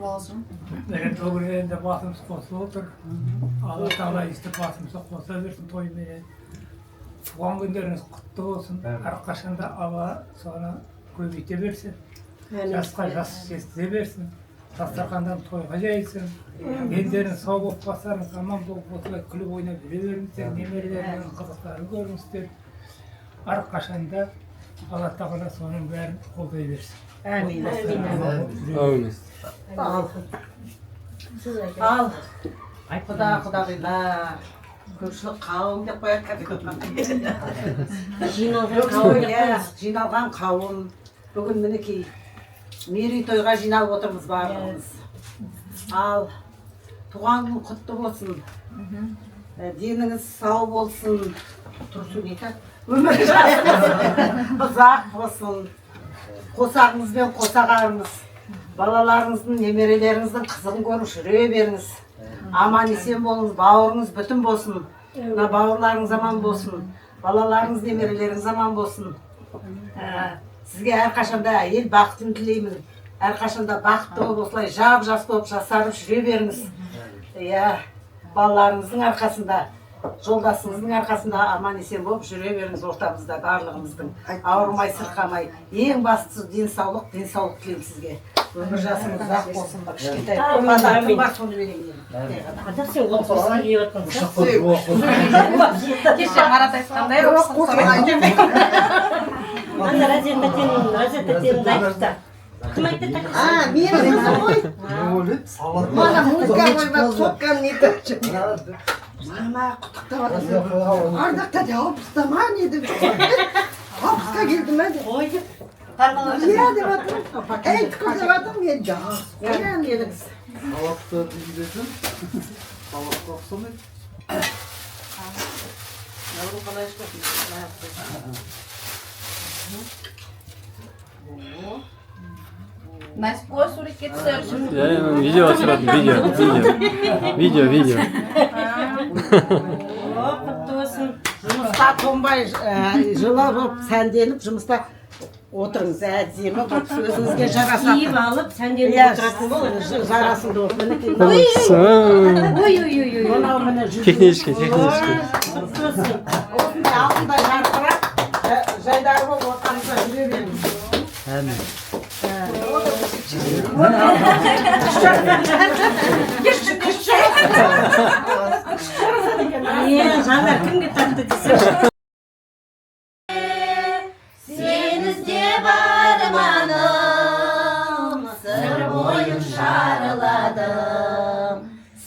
Болсын. Міне, енді басымыз қосылып отыр. Алла Тағала өйстіп басымызды қоса берсін тойменен. Туған күндеріңіз құтты болсын. Әрқашанда Алла соны көбейте берсін. Жасқа жас жеткізе берсін. Дастархандан тойға жайылсын. Елдеріңіз сау болып, бастарыңыз аман болып, осылай күліп ойнап жүре беріңіздер. Немерелеріңіздің қызықтарын көріңіздер. Әрқашанда Алла Тағала соның бәрін қолдай берсін. Әмин. Әумин. Ал құда, құдағилар, көпшілік қауым деп қояды. Жиналған қауым. Иә, жиналған қауым, бүгін, мінекей, мерейтойға жиналып отырмыз барлығымыз. Ал туған күн құтты болсын. Деніңіз сау болсын, тұрсын дейді, өмір жасыңыз ұзақ болсын. Қосағыңыз бен қосағарыңыз, балаларыңыздың, немерелеріңіздің қызығын көріп жүре беріңіз. Аман есен болыңыз, бауырыңыз бүтін болсын, мына бауырларыңыз аман болсын, балаларыңыз, немерелеріңіз аман болсын. Сізге әрқашанда әйел бақытын тілеймін. Әрқашанда бақытты болып, осылай жап жас болып, жасарып жүре беріңіз. Иә, балаларыңыздың арқасында, жолдасыңыздың арқасында аман есен болып жүре беріңіз. Ортамызда барлығымыздың ауырмай сырқамай, ең бастысы денсаулық, денсаулық тілеймін сізге. Өмір жасыңыз ұзақ болсын. Кішкентай подаркам бар, соны берейін енді. Ардақ, сен 35-ке келіп жатқан. Кеше Марат айтқандай. Ана Разия тәтенің, Разия тәтенің айтыпты. Кім айтты, тәте? А, менің қызым ғой. Мана музыка қоймап, сотканы нетіп. Мама, құттықтап жатыр. Ардақ тәте 60-та ма, не деп. 60-қа келді ма деп. Ой деп. Иә деп жатырмын. Ей, түкір деп жатырмын, мен жас. Иә, келіңіз. Салатты дейін десем, салатқа ұқсамайды. Наурыз қалай ішпесін? Назко суретке түсіп. Иә, мен видео түсіретін, видео, видео. Видео, видео. О, құтты болсын. Жұмыста тоңбай, жылы болып, сәнденіп жұмыста отырыңыз, әдемі болып, өзіңізге жарасатын. Киіп алып, сәнденіп Иә, отыратын бол. Жарасымды болып, мінекей, мынау. Ой, ой, ой, ой. Мынау, міне, Технический, технический. Құтты болсын. Осындай алтындай жарқырап, жайдары болып ортамызда жүре беріңіз. Әмин. Күш жарасады екен. Е, Жанар кімге тартты десеңші. Сен іздеп арманым, Сыр бойын шарладым.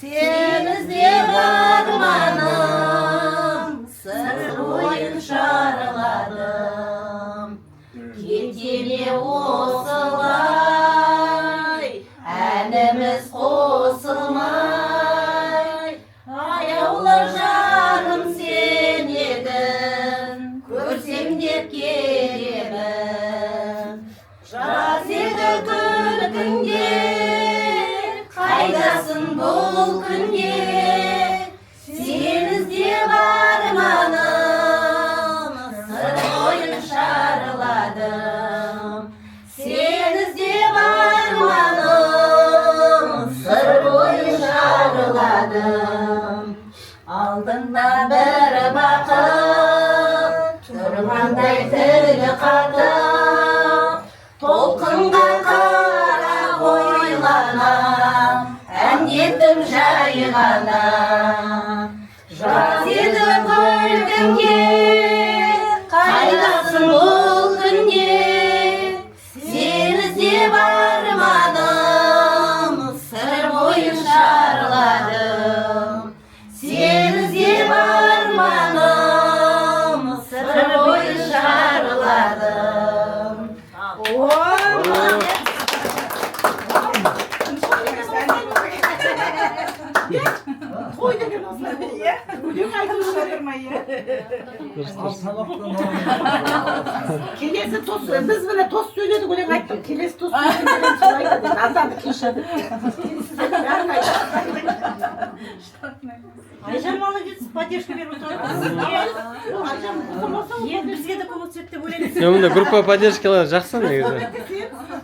Сен іздеп арманым, Сыр бойын шарладым. Кете ме осылай, әніміз қосылмай? Аяулы жаным сен едің, көрсем деп келемін. Жаз еді күлкіңде, қайдасың бұл күнде? Сен іздеп арманым, Сыр бойын шарладым. Сен іздеп арманым, Сыр бойын шарладым. Алдында бір бақыт тұрғандай, тілі қатып, толқынға қарап ойланам, әндеттім жай ғана. Жаз еді күлкіңде, қайдасың бұл күнде? Сен іздеп арманым, Сыр бойын шарладым. Сен іздеп арманым, Сыр бойын шарладым. О, той деген осылай, иә, өлең айтып жатыр ма, иә? Дұрыс, дұрыс. Келесі тост, біз, міне, тост сөйледік, өлең айттық. Келесі тост сөйлеген солай айтады енді, азанды кеш. Бәрін айтады. Айжан молодец, поддержка беріп отырады. Айжан болса. Енді бізге де көмектеседі деп ойлаймыз. Жоқ, мында группа поддержкалар жақсы негізі.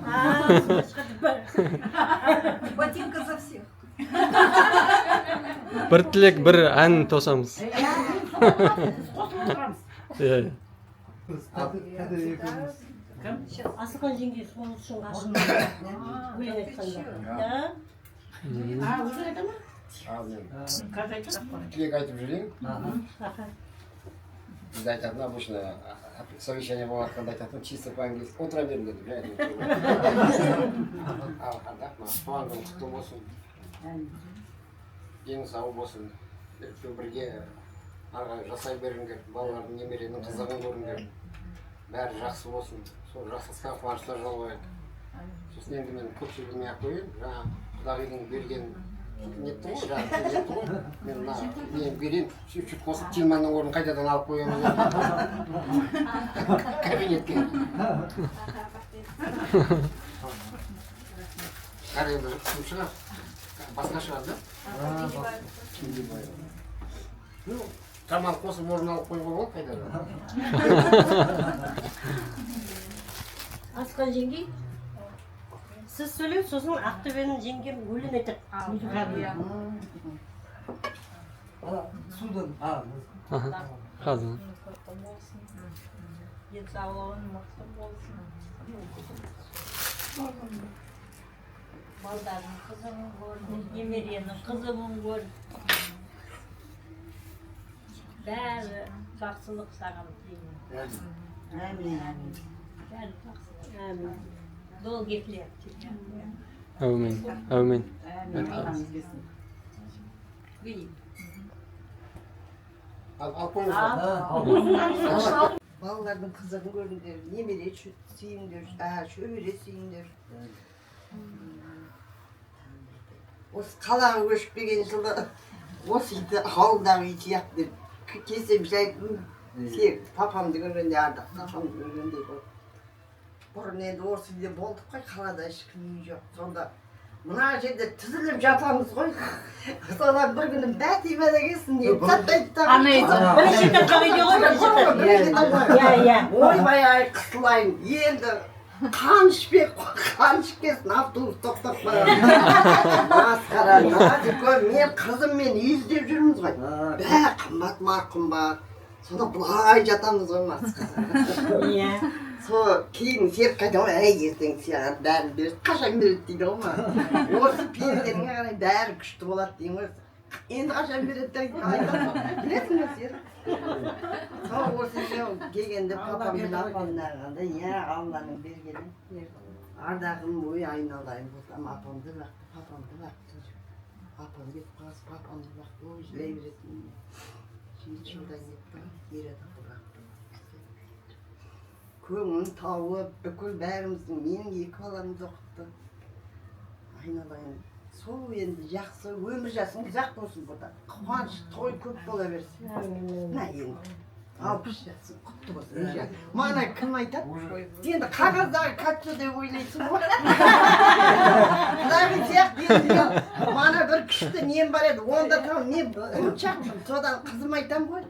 А, солай шығар деп. Золотинка за всех. Бір тілек, бір ән тосамыз. Біз қосылып отырамыз. Иә. Тәте екеуміз. Асылхан жеңге сол үшін ғашық. Өлең айтқанда. Да? А, өзің айта ма? Ал мен Қазір айтады. Тілек айтып жүрейін. Аха. Бізде айтатын обычно, совещание болып жатқанда айтатын, чисто по-английски: «Отыра беріңдер», — деп жай. Ал Ардақ, мына туған күн құтты болсын, дені сау болсын, екеуі бірге ары қарай жасай беріңдер, балалардың, немеренің қызығын көріңдер, бәрі жақсы болсын, сол жақсылықта, қуанышта жолығайық. Сосын енді мен көп сөйлемей ақ қояйын. Жаңа құдағидің берген нетті ғой, жаңа нетті ғой, мен мына нені берейін, чуть чуть қосып, Тилманның орнын қайтадан алып қоямын кабинетке. Қара, енді кім шығар, басқа шығар да, Кендебаева. Ну, шамалы қосып, орын алып қоюға болады қайтадан. Асылхан жеңгей, сіз сөйлеу, сосын Ақтөбенің жеңгем өлең айтады. Судан. А, Аха. Қазір. Құтты болсын. Денсаулығың мықты болсын. Балдардың қызығын көр, немеренің қызығын көр. Бәрі жақсылық саған тілеймін. Әмин, әмин. Бәрі жақсылық. Әмин. Долгих лет тебе. Әумин, әумин. Әмин, Аллам берсін. Ал, алып қойыңыз. Балалардың қызығын көріңдер, немере сүйіңдер, шөбере сүйіңдер. Осы қалаға көшіп келген жылы осы үйді ауылдағы үй сияқты деп келсем, жайттым. Серік папамды көргенде, Ардақ папамды көргенде ғой. Бұрын енді осы үйде болдық қой, қалада ешкім үй жоқ. Сонда мына жерде тізіліп жатамыз ғой. Содан бір күні Бәтима келсін, не таттайды. Ана үйде. Бірінші этажға үйде ғой, бірінші этаж. Бірінші этажға. Иә. Ойбай ай, қысылайын енді, қан ішпей, қан ішіп келсін, автобус тоқтап қалған. Масқара. Мен қызыммен үй іздеп жүрміз ғой, бәрі қымбат, марқұм бар. Сонда былай жатамыз ғой, масқара. Сол кейін Серік қайда ғой, әй, ертең саған бәрін береді, қашан береді дейді ғой маған. Осы пенделеріңе қарай бәрі күшті болады деймін ғой. Енді қашан береді деп айтады, білесің бе, Серік? Сол осы үйге келгенде папам мен апамның ағанда, иә, Алланың бергені. Ардағым, ой, айналайын болсам, апамды бақты, папамды бақты. Апам кетіп қалса, папамды бақты, ой, жылай бересің. 7 жылдан кетті ғой, ер адамды бақты. Көңілін тауып, бүкіл бәріміздің, менің екі баламды оқытты. Айналайын. Сол енді жақсы, өмір жасың ұзақ болсын бұда. Қуаныш, той көп бола берсін. Мына енді 60 жасың құтты болсын. Мана кім айтады? Енді қағаздағы кольцо деп ойлайсың ғой. Құдағи сияқты енді мана бір күшті нем бар еді, онда там не ұмытшақпын. Содан қызым айтамын ғой.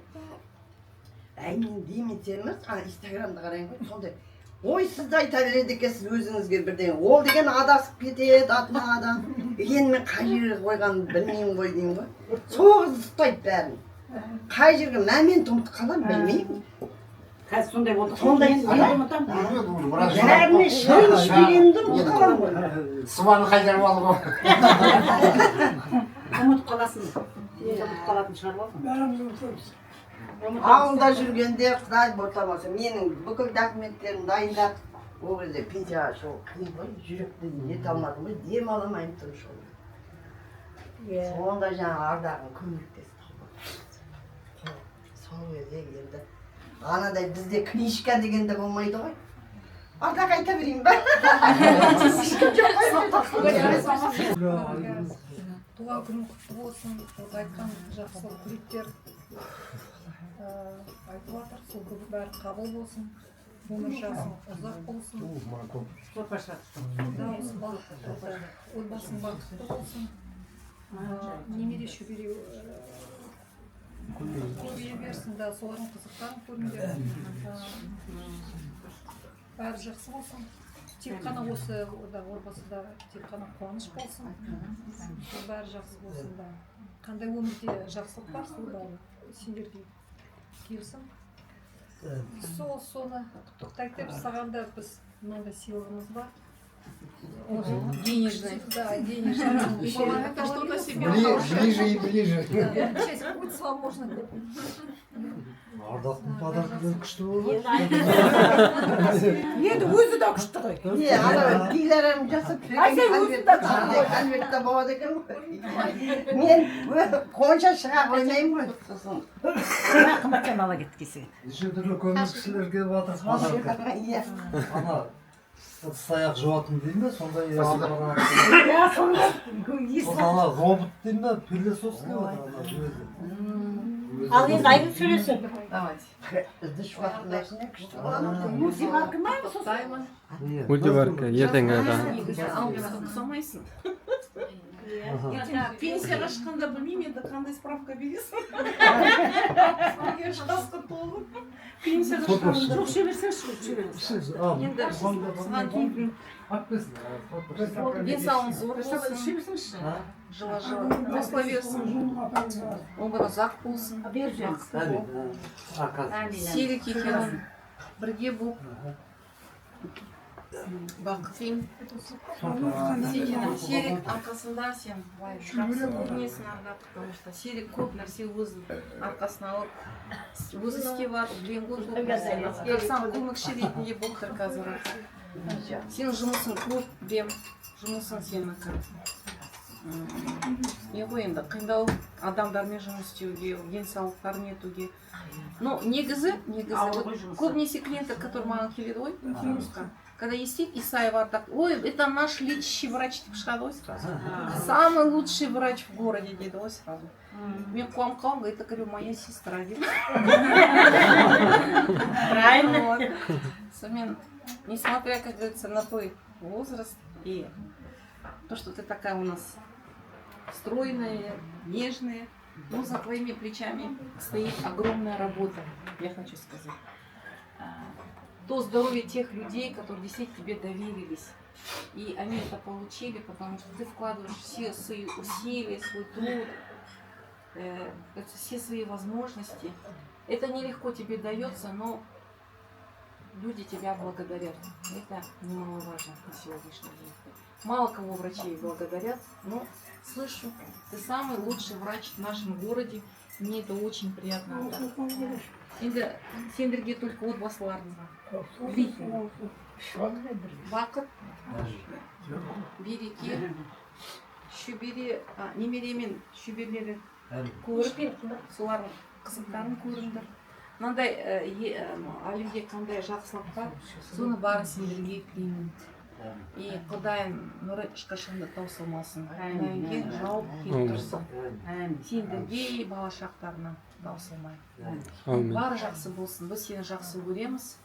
Әй, мен деймін, сен емес, ана инстаграмды қараймын ғой, сондай. Ой, сіз де айта береді екенсіз өзіңізге бірдеңе. Ол деген адасып кетеді атына адам. Енді мен қай жерге қойғанымды білмеймін ғой деймін ғой. Сол қыз ұстайды бәрін. Қай жерге момент ұмытып қаламын, білмеймін. Қазір сондай болды. Сондай. Мен ұмытамын. Бәріне шай ішпегенімді ұмытып қаламын ғой. Сыбаны қайтарып алды ғой. Ұмытып қаласың. Мен ұмытып қалатын шығар болдым. Бәріміз ұмытамыз. Ауылда жүргенде, құдай ботамаса, менің бүкіл документтерімді дайындап, ол кезде пенсияға шығу қиын ғой, жүректі нете алмадым ғой, дем ала алмаймын тыныш. Сонда жаңағы Ардағым көмектесті. Сол кезде енді анадай бізде книжка деген де болмайды ғой. Ардақ, айта берейін ба? Ешкім жоқ қой. Туған күнің құтты болсын. Вот айтқан жақсы тілектер айтып жатыр, сол бәрі қабыл болсын. Өмір жасың ұзақ болсын. Дауыс бақытты, отбасың бақытты болсын. Немере шөбере көбейе берсін да, солардың қызықтарын көріңдер. Бәрі жақсы болсын. Тек қана осы да, отбасыда тек қана қуаныш болсын, сол бәрі жақсы болсын да. Қандай өмірде жақсылық бар, сол бәрі сендерге келсін. Сол соны құттықтайық деп саған да біз мынандай сыйлығымыз бар. Денежный. Да, денежный. Это что-то себе Ближе и ближе. Да, часть путь вам можно купить. Ардақтың подаркілері күшті болды. Енді өзі де күшті ғой. Не, ана Диләрәм жасап Ай, сен өзің де күшті ғой. Конвертте болады екен ғой. Мен қонша шыға қоймаймын ғой сосын. Қымбаттан ала кетті кесеген. Неше түрлі көмекшілер келіп жатыр подарка. Иә. Ана ыдыс аяқ жуатын деймін бе, сондай Спасибо. Иә, сонда Сосын ана робот деймін бе, пылесос келіп жатыр ана өзі. Ал енді Айгүл сөйлесін. Давайте. Ыдыс жуатын машина күшті болады. Мультиварка ма сосын? Құттықтаймын. Мультиварка ертең да. Негізі 60-қа ұқсамайсың. Пенсияға шыққанда білмеймін енді қандай справка бересің. Жасқа толып. Пенсияға шыққанда. Жоқ, іше берсеңші, іше беріңіз. Енді саған тілейтін денсаулығың зор болсын. Іше берсеңші. Жылы жылы қосыла берсін. Өмір ұзақ болсын. Беріп жіберіңіз. Серік екеуің бірге болып бақыт тілеймін. Сенің Серік арқасында сен былай жақсы көрінесің, Ардақ, потому что Серік көп нәрсе өз арқасына алып, өзі істеп жатыр, білемін ғой көп нәрсені. Как сам көмекші ретінде болып тұр қазір. Сенің жұмысың көп, білемін, жұмысың сенікі. Не ғой енді, қиындау адамдармен жұмыс істеуге, денсаулықтарын нетуге. Но негізі, Ауыр вот ғой жұмысы. Көбінесе клиенттер, которые маған келеді ғой жұмысқа, когда естиді Исаева Ардақ, ой, это наш лечащий врач деп шығады ғой сразу. Самый лучший врач в городе дейді ғой сразу. Мен қуанып қаламын, это, говорю, моя сестра дейді. Правильно. Вот. Сонымен, несмотря, как говорится, на твой возраст и то, что ты такая у нас стройная, нежная, но за твоими плечами стоит огромная работа, я хочу сказать. То здоровье тех людей, которые действительно тебе доверились. И они это получили, потому что ты вкладываешь все свои усилия, свой труд, это все свои возможности. Это нелегко тебе дается, но люди тебя благодарят. Это немаловажно на сегодняшний день. Мало кого врачей благодарят, но слышу, ты самый лучший врач в нашем городе. Мне это очень приятно. Енді сендерге только отбасыларыңызға тілейтінім бақыт, береке, шөбере, немере мен шөберелері көріп, солардың қызықтарын көріңдер. Мынандай әлемде қандай жақсылық бар, соны бәрін сендерге тілеймін. И Құдайым нұры ешқашан да таусылмасын, мәңгі жауып келіп тұрсын сендерге и бала шақтарына таусылмай. Әумин. Бәрі жақсы болсын. Біз сені жақсы көреміз,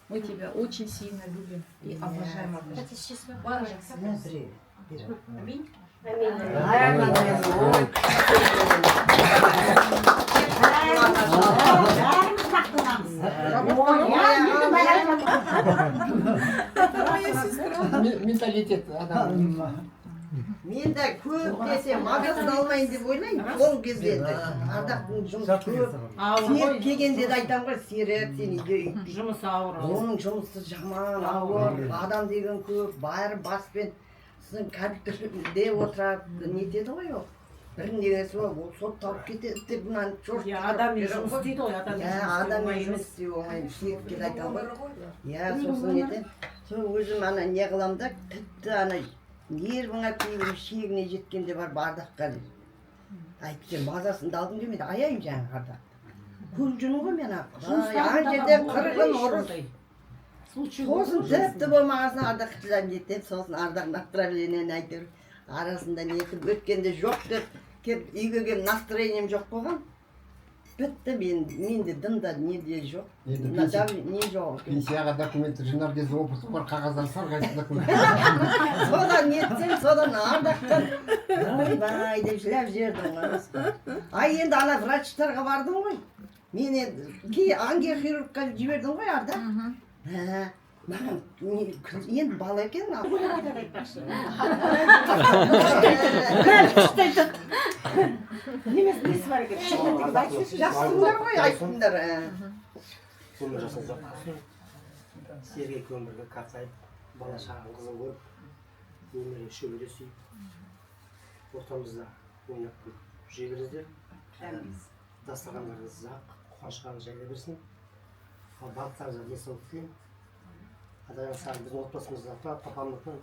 мы тебя очень сильно любим и обожаем. Бәрі жақсы болсын. Аминь. Әумин. Бәріміз мақтанамыз. Это моя сестра. Менталитет адам. Мен де көп десе мазасын алмайын деп ойлаймын. Сол кезде енді Ардақтың жұмысы көп. Ауыр ғой. Серік келгенде де айтамын ғой, Серік, сен үйде өйтпей. Жұмысы ауыр. Оның жұмысы жаман ауыр, адам деген көп, бәрі баспен сосын компьютерде отырады, нетеді ғой ол. Бірін сол ол сотталып кетеді деп мынаны шошытып Иә, адаммен беремін жұмыс ғой. істейді ғой, адаммен Иә, жұмыс істеу адаммен оңай жұмыс емес. істеу оңай емес. Серікке де айтамын ғой. Иә, сосын нетеді. Сол өзім ана не қыламын да, тіпті ана нервыңа кейбір шегіне жеткенде барып Ардаққа әйтпесе мазасын да алғым келмейді, аяймын жаңағы Ардақты. Көріп жүрмін ғой мен, Құдай, ана жерде қырғын ұрыс. Случай Сосын тіпті болмағасын Ардақ нетеді, сосын Ардақ направлениені әйтеуір арасында нетіп өткенде жоқ деп келіп үйге келіп настроением жоқ болған. Бітті, мен менде дым да не де жоқ. Енді Мына не жоқ екен. Пенсияға документ жинар кезде опыты бар қағаздан сарғайтын документ. Содан нетсем, содан Ардақтан ойбай деп жылап жібердім ғой. Ай, енді ана врачтарға бардым ғой. Мен енді ангиохирургқа жібердім ғой, Ардақ. Ә, Маған енді бала екен. Күшті айтады. Немесі несі бар екен? Жақсыңдар ғой, айттыңдар. Өмір жасың ұзақ болсын. Сергек өмірге қартайып, бала шағаң қызын көріп, немере шөбере сүйіп, ортамызда ойнап күліп жүре беріңіздер. Дастархандарыңыз ұзақ, қуаныштарыңыз жайыла берсін. Ал барлықтарыңызға денсаулық тілеймін. Құдай саған біздің отбасымыздың атынан, папамның атынан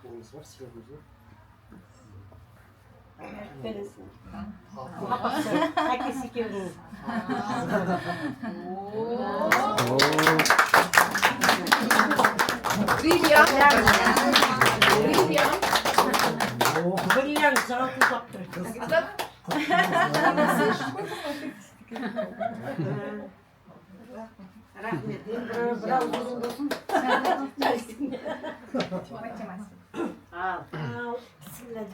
неміз бар, сыйлығымыз бар. Әкесі екеуінің. Бриллиант. Бриллиант. Бриллиант жалтылдап тұр. Рахмет. Енді бір ауыз сөзің болсын. Ал. Ал, бісміллә.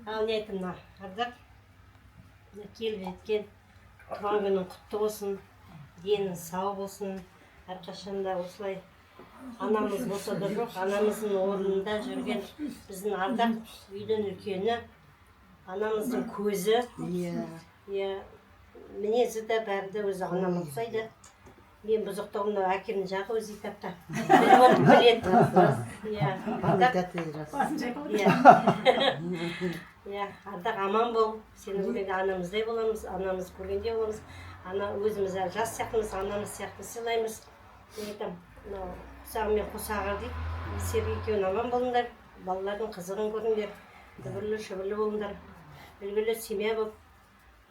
Ал не айтайын мына Ардақ, мына келіп жеткен туған күнің құтты болсын, денің сау болсын, әрқашанда осылай анамыз болса да жоқ, анамыздың орнында жүрген біздің Ардақ үйдің үлкені, анамыздың көзі, иә, мінезі де бәрі де өзі анама ұқсайды. Мен бұзықтығым мынау әкемнің жағы өзі етапта. Біліп отырып біледі. Иә, Ардақ. Иә. Иә, Ардақ аман бол. Сені көргенде анамыздай боламыз, анамыз көргенде боламыз. Ана өзіміз жас сияқтымыз, анамыз сияқты сыйлаймыз. Мен айтамын, мынау қосағы мен қосағы дейді. Серік екеуің аман болыңдар, балалардың қызығын көріңдер, дүбірлі шүбірлі болыңдар, үлгілі семья болып,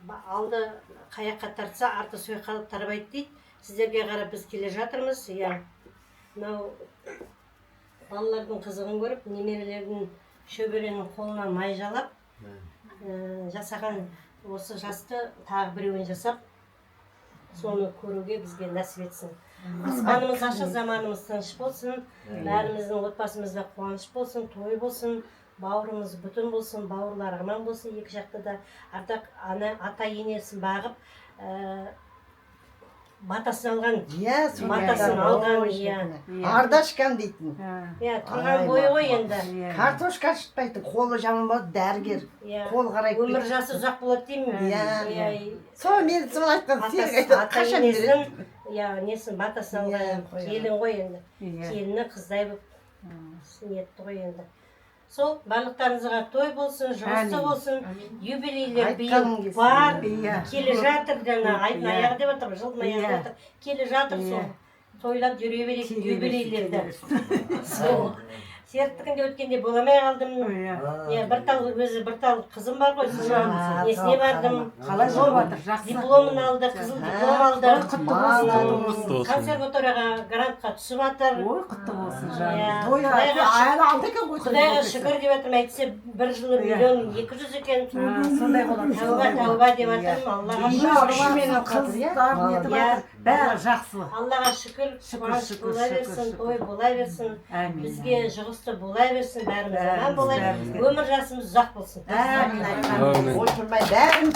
алды қаяққа тартса, арты сойққа тарбайды дейді. Сіздерге қарап біз келе жатырмыз. Иә, мынау балалардың қызығын көріп, немерелердің шөберенің қолына май жалап, жасаған осы жасты тағы біреуін жасап, соны көруге бізге нәсіп етсін. Аспанымыз ашық, заманымыз тыныш болсын, бәріміздің отбасымызда қуаныш болсын, той болсын, бауырымыз бүтін болсын, бауырлар аман болсын екі жақта да. Ардақ ана ата енесін бағып, батасын алған, Иә, батасын алған, иә. Ардашкам дейтін. Иә, тұрған бойы ғой енді. Картошка шытпайтын, қолы жаман болады, дәрігер. Қол қарайып. Өмір жасы ұзақ болады деймін. Иә. Сол мен сол айтқан Серік айтады, қашан береді? Иә, несін батасын алған келін ғой енді. Келіні қыздай болып нетті ғой енді. Сол барлықтарыңызға той болсын, жұғысты болсын, юбилейлер биыл бар, келе жатыр, жаңа айдың аяғы деп жатыр, жылдың аяғы деп жатыр, келе жатыр сол. Тойлап жүре берейік юбилейлерді. Сол. Серіктікінде өткенде бола алмай қалдым. Иә, бір тал өзі бір тал қызым бар ғой, соның несіне бардым. Қалай жүріп жатыр, жақсы. Дипломын алды, қызыл диплом алды. Ой, құтты болсын. Консерваторияға грантқа түсіп жатыр. Ой, құтты болсын, жаным. Той әлі алды екен ғой. Құдайға шүкір деп жатырмын, әйтсе бір жылы 1 200 000 екен. Сондай болады. Тәуба, тәуба деп жатырмын, Аллаға шүкір. Қыздар нетіп жатыр, бәрі жақсы. Аллаға шүкір, қуаныш бола берсін, той бола берсін. Бізге жұғысты бола берсін, бәріміз аман болайық, өмір жасымыз ұзақ болсын. Әмин. Отырмай бәрін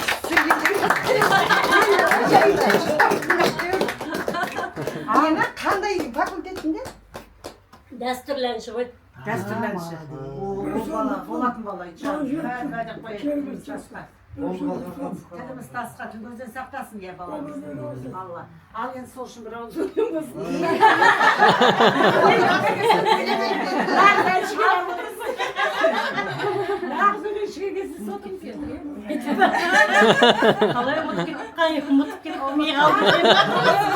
Ана қандай факультетінде? Дәстүрлі әнші ғой. Дәстүрлі әнші. Ол бала, болатын бала. Тіліміз Тіліміз тасқа, түгілден сақтасын, я баламыз. Алла. Ал енді сол үшін бір ауыз өлең болсын. Нағыз өлеңшіге келсе сотым сен. Қалай ұмытып кеттік, қалай ұмытып кеттік, ми қалды.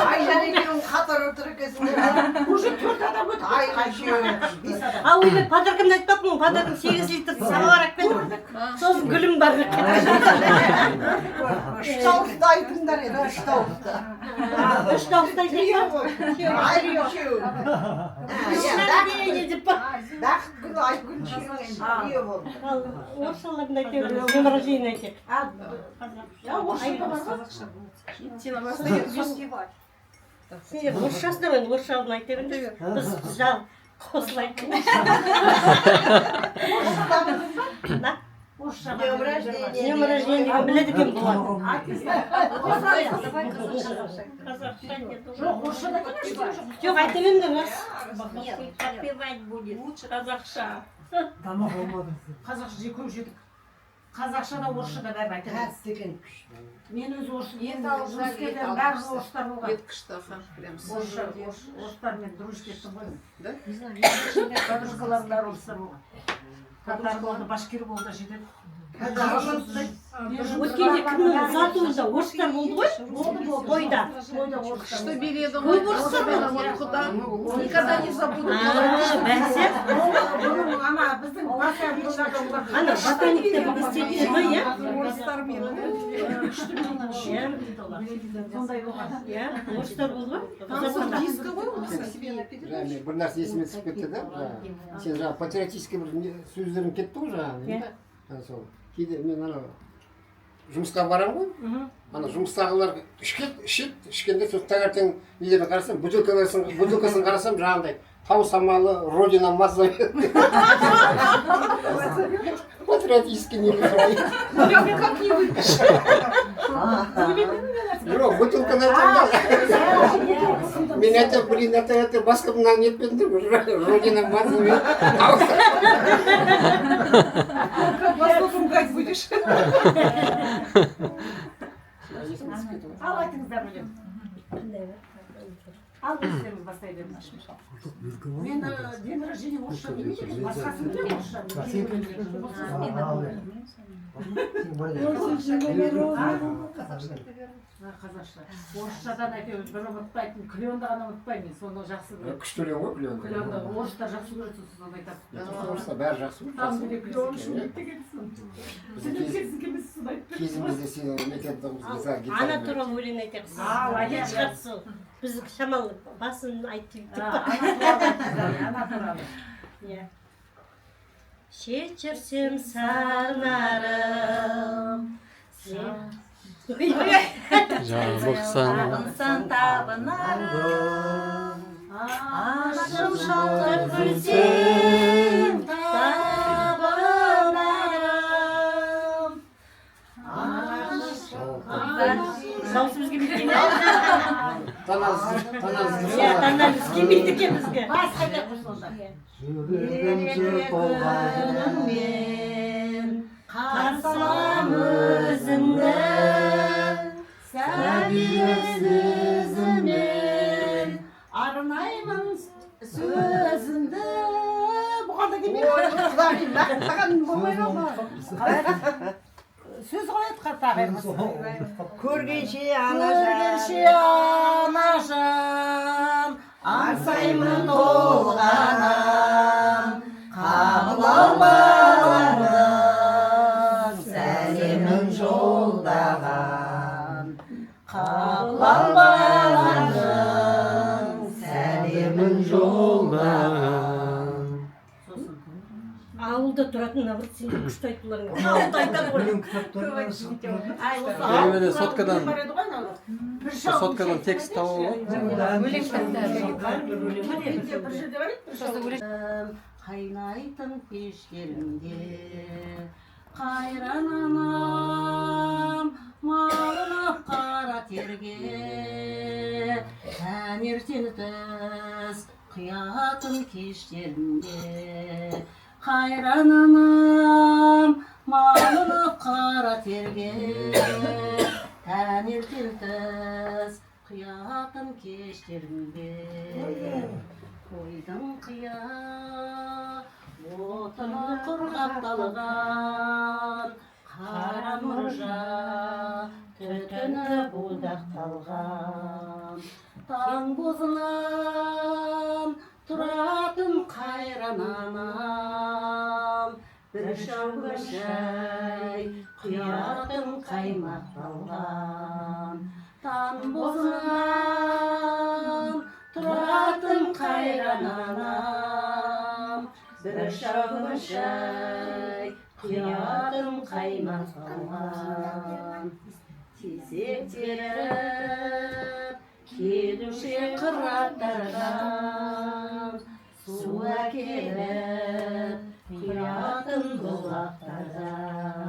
Айжан екеуің қатар отыр екенсіңдер. Уже 4 адам өтіп. Айға үшеуі, 5 адам. А ойбай, подаркамды айтпаппын, подаркам 8 литр самовар алып келдім. Сосын гүлім бар. 3 дауысты айтыңдар енді, 3 дауысты. 3 дауысты айтайық па? Айгүл үшеуі. Бақытгүл, Айгүл үшеуі енді трио болды. Ал орысшаларын айта беріңіз, өмір жиын айтайық. Я орысша бар ғой. Сендер орысшасыңдар ғой, орысшаларын айта беріңдер. Біз жал қосылайық. Орысшаламыз ба? Да? Орысша. Днем рождения. Днем рождения біледі екен бұлар. Давай қазақша. Қазақша нет. Жоқ, орысша да ештеңе жоқ. Жоқ, айта беріңдер, рас. Подпевать будет. Лучше Қазақша. Тамақ болмады. Қазақша же көп жедік. Қазақша да, орысша да бәрін айта береміз. Тәтті екен. Мен өзі орыс, Ет мен алып жұмыс ет істеген алып бәрі орыстар болған. Ет күшті, аха, прям Орысша, орыстармен дружить еттім ғой. Да? Подружкаларым бәрі орыстар болған. Татар болды, башкир болды, жетеді. Өткенде кімнің ұзатуында орыстар болды ғой? Болды, болды. Тойда. Тойда орыстар Күшті болды. биледі ғой. Особенно вот құда. Никогда не забуду. А, бәсе. Бұның ана біздің басқа тойларда олар Ана ботаникте бір істейтін ғой, иә? Орыстармен. Күшті билейтін, күшті билейді олар. Сондай болған. Иә, орыстар болды ғой. Танцор диско ғой осы себе на Жаңа передачу. мен бір нәрсе есіме түсіп кетті да, жаңа. Сен жаңа патриотический бір сөздерің кетті ғой жаңағы, Иә. да? Ана сол кейде мен ана жұмысқа барамын ғой, ана жұмыстағылар ішкет ішеді, ішкенде сол таңертең нелерін қарасам, бутылкасын қарасам, жаңағындай тау самалы, родина мать зовет. Патриотический не. Как не выпьешь? Жоқ, бутылканы айтамын да, мен айтамын, блин, это басқа мына нетпедім, родина мать зовет. Как вас тут ругать будешь? Есіме түсіп кетті ғой. Ал айтыңыздар өлең. Ал өздеріңіз бастай беріңіз. Мен день рождения орысша білмейді екенмін. Басқасын білемін орысша. Қазақша. Орысшадан әйтеуір бір ұмытпайтын, Кленді ғана ұмытпаймын мен, соны жақсы білемін. Күшті өлең ғой Клен. Кленді орыстар жақсы көреді, соны айтады. Орыстар бәрі жақсы көреді. Там Жақсы где көреді. клен шумит деген сон. Біздің Келмес соны айтып берді. кезімізде сен нететін тұғынбыз, гитара. Ана туралы өлең айтайық. Ал, айтайық. Шығады сол. Біз шамалы басын айтып А, Ана туралы айтыңыздар, ана туралы. Иә. Шешірсем сарнарым. Жабықсаң. Сағынсаң табынарым. Ашым шалқып күлсең табынарым. Дауысымыз келмейді екен. Иә, танамыз келмейді екен бізге. Басқа айтайық сонда. Жүрегімше толғайды. Күніңмен қарсы алам өзіңді, сәбилі сөзіммен арнаймын сөзімді. Бұған да келмейді. Ой, құдағи, мақтаған болмай ма? Сөз қалай тағы? Көргенше анажан. Көргенше анажан, аңсаймын толғанам, қабыл ал баламның сәлемін жолдаған, қабыл ал баламның сәлемін жолдаған. Сосын ауылда тұратын наоборот сендер күшті айтуларың. Ауылда айтады ғой. Өлең кітаптары шығып тұрады. Ай, осы Керемет, ауыл соткадан- бар еді ғой анау. Бір шал- Соткадан текст тауып алып. Өлең кітаптары. Менде бір жерде бар еді, бір шал. Қайнайтын пештеріңде қайран анам малынып қара терге, таңертең түс құятын кештерінде, қайран анам малынып қара терге, таңертең түс құятын кештерінде, қойдың қия отыны құрғақталған, қара мұржа түтіні будақталған, таң бозынан тұратын қайран анам бір шәугім шай құятын қаймақталған, таң бозынан тұратын қайран анам бір шәугім шай құятын қаймақталған, тезек теріп келуші қыраттардан су әкеліп құятын бұлақтардан.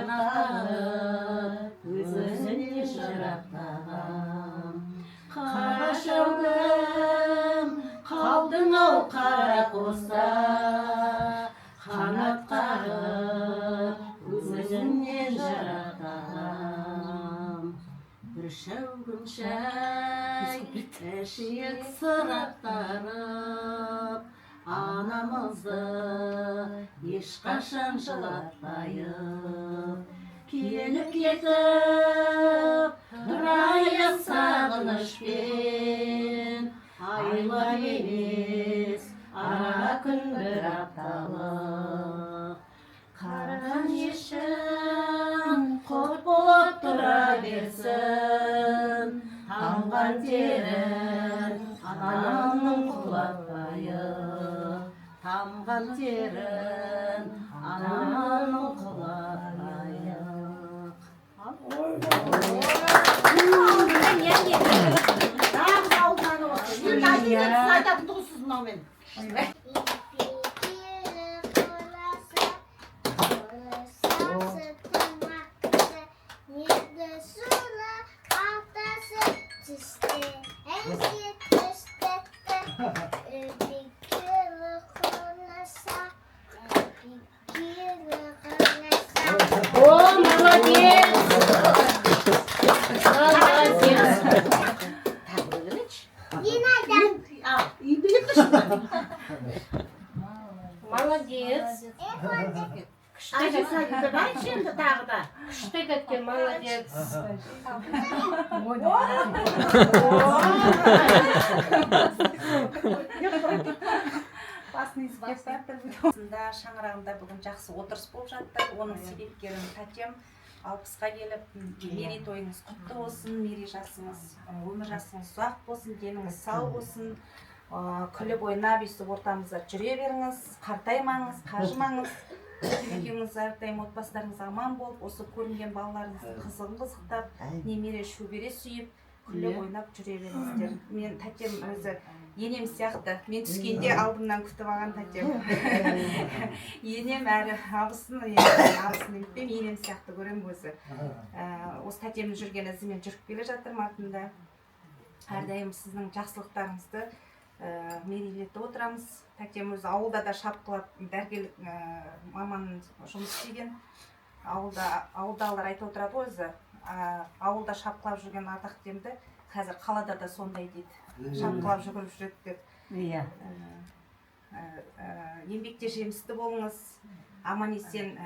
Қанат қағып, өзіңнен жырақтаған. Қара шәугім, қалдың ау қара қоста, қанат қағып, өзіңнен жырақтаған. Бір шәугім шай, ішейік сыр ақтарып, анамызды ешқашан жылатпайық. Келіп кетіп, тұрайық сағынышпен, айлар емес, ара күн бір апталық. Қараған ешім құт болып тұра берсін, тамған терін анамның құлатпайық. Тамған терін анамның құлатпайық. Нағыз ауылдың әні осы. Енді айтайын, сіз айтатын тұғынсыз мынаумен. О, молодец! Молодец! Тағы бір өлеңші. Ал, енді екінші. Молодец! Айтшы айтшы енді тағы да. Күшті кеткен, молодец! Осында шаңырағында бүгін жақсы отырыс болып жатты. Оның себепкерін тәтем 60-қа келіп, мерейтойыңыз құтты болсын, мерей жасыңыз, өмір жасыңыз ұзақ болсын, деніңіз сау болсын. Күліп ойнап өйстіп ортамызда жүре беріңіз, қартаймаңыз, қажымаңыз. Екеуіңіз әрдайым отбасыларыңыз аман болып, осы көрінген балаларыңыздың қызығын қызықтап, немере шөбере сүйіп, күліп ойнап жүре беріңіздер. Мен тәтем өзі енем сияқты. Мен түскенде алдымнан күтіп алған тәтем. Енем әрі абысын, абысын етпеймін, енем сияқты көремін өзі. Осы тәтемнің жүрген ізімен жүріп келе жатырмын артында. Әрдайым сіздің жақсылықтарыңызды мерейлетіп отырамыз. Тәтем өзі ауылда да шапқылап дәрігерлік маман жұмыс істеген. Ауылдағылар айтып отырады ғой өзі. Ауылда шапқылап жүрген ардақ демді қазір қалада да сондай дейді. Шапқылап жүгіріп жүреді деп. Иә. Еңбекте жемісті болыңыз. Аман есен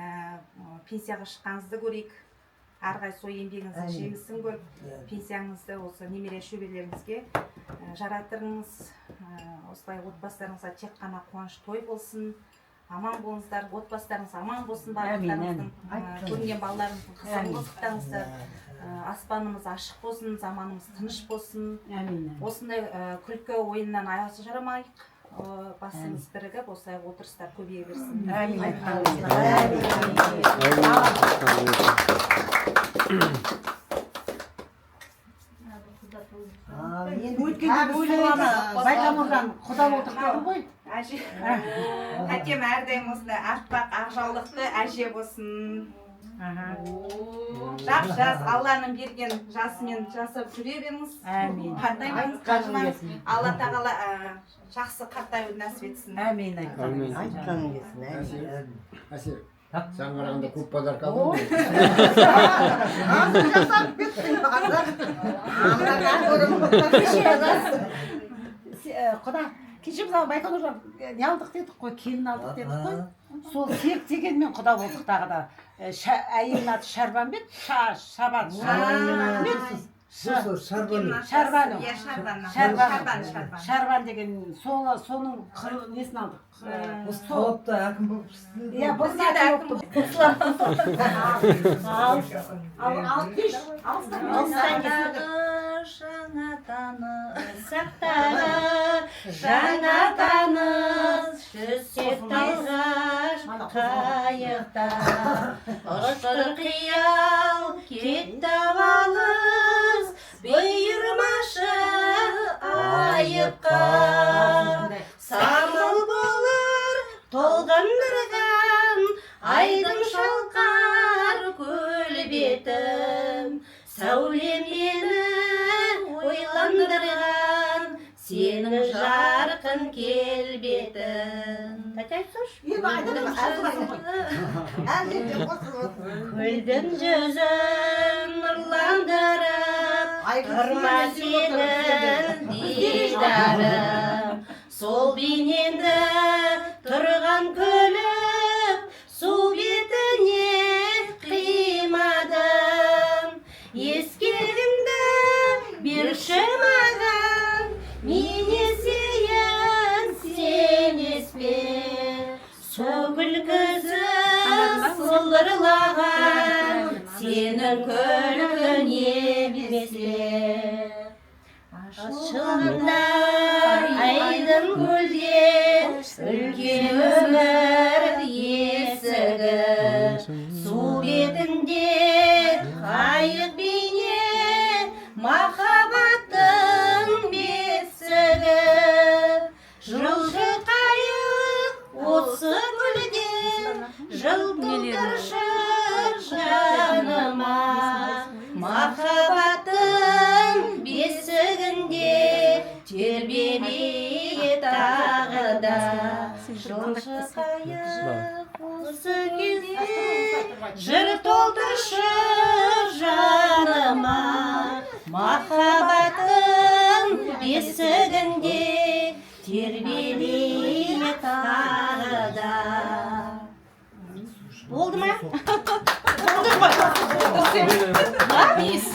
пенсияға шыққаныңызды көрейік. Әрқайсы сол еңбегіңіздің жемісін көріп, пенсияңызды осы немере шөберелеріңізге жаратырыңыз. Осылай отбасыларыңызға тек қана қуаныш той болсын. Аман болыңыздар, отбасыларыңыз аман болсын, барлықтарыңыздың көрінген балаларыңыздың қызығын қызықтаңыздар. Аспанымыз ашық болсын, заманымыз тыныш болсын. Әмин. Осындай күлкі ойыннан аясы жарамайық. Басымыз бірігіп, осылай отырыстар көбейе берсін. Әмин. Өткенде бөліп ана Байқоңырдан құда болдық дедім ғой. Әже. Тәтем әрдайым осындай аппақ ақ жаулықты әже болсын. Жап жас Алланың берген жасымен жасап жүре беріңіз. Әмин. Қартаймаңыз, қажымаңыз. Алла тағала жақсы қартаюды нәсіп етсін. Әмин. Әмин. Айтқаның келсін, әмин. Әсел, саған қарағанда көп подарка алдым ғой. Азын жасап кеттің, ардақ. Құда, кеше біз Байқоңырдан не алдық дедік қой, келін алдық дедік қой. Сол Серік дегенмен құда болдық тағы да. Әйелінің аты Шарбан ба еді? Шабан. Шарбан. Шарбану. Иә, Шарбан. Шарбан. Шарбан. Шарбан деген соның несін алдық. Осы талапта әкім болып істеді. Иә, бұрын әкім болып Ал, кеш, алыстан Алыстағы жаңа таныс, жаңа таныс, жүзсек талғаш қайықта. Ұшқыр қиял кетті алыс, бұйырмашы айыпқа. Самал болар толғандырған, айдын шалқар келбетің, сәулем мені ойландырған сенің жарқын келбетің. Тәте, айтсаңшы. Көлдің жүзін нұрландырып тұрма сенің дидарың. Сол бейнеңді тұрған күліп су бетіне қимадым. Ескегіңді берші маған, мен есейін, сен еспе. Сол күлкісі сылдырлаған сенің күлкің емес пе? Ашылғанда айдын көлде үлкен өмір есігі, су бетінде қайық бейне махаббаттың бесігі. Жылжы қайық осы көлден, жыл толтыршы жаныма. Махаббаттың бесігінде тербелейік тағы да. Жылжы қайық осы кезде, жыр толтыршы жаныма. Махаббаттың бесігінде тербелейік тағы да. Болды ма? Болды ғой. Бес.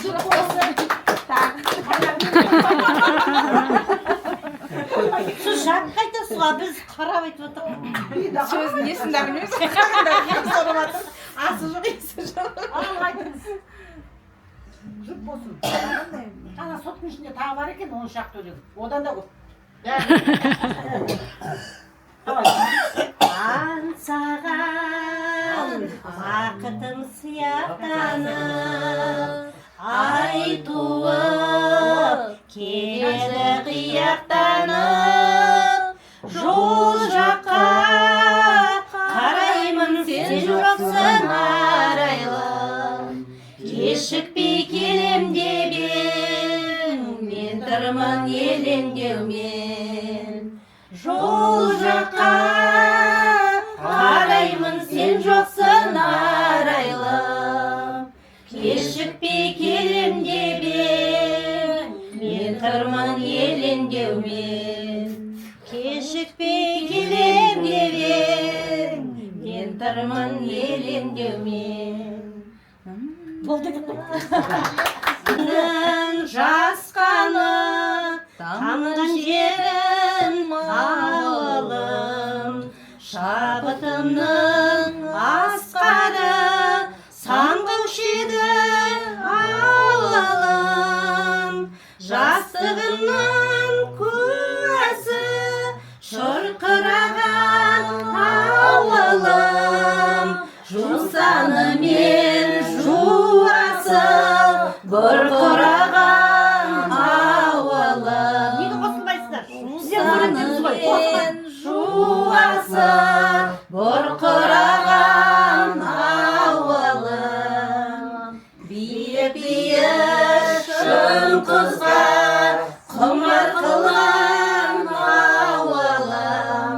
Сіз жатқа айтасыз ғой, біз қарап айтып отырмыз. Сөздің несін де білмейміз, сорып жатыр. Асы жоқ, есі жоқ. Ал айтыңыз. Жұп болсын. Ана соттың ішінде тағы бар екен, 10 шақты өлең. Одан да көп. Аңсаған бақытым сияқтанып, ай туып келеді қияқтанып. Жол жаққа қараймын, сен жоқсың арайлым. Кешікпей келем деп ең, мен тұрмын елеңдеумен. Жол жаққа қараймын, сен жоқсың арайлым. Кешікпей келем деп ең, мен тұрмын елеңдеумен. Кешікпей келем деп ең, мен тұрмын елеңдеумен. Болды деп қой. Жасқаны тамған жерім ауылым, шабытымның асқары саңғылшы еді ауылым. Жастығымның куәсі шырқыраған ауылым, жусаны мен жуасы бұрқыраған ауылым. Неге қосылмайсыздар? Жусаны мен жуасы бұрқыраған ауылым. Биік-биік шың құзға құмар қылған ауылым.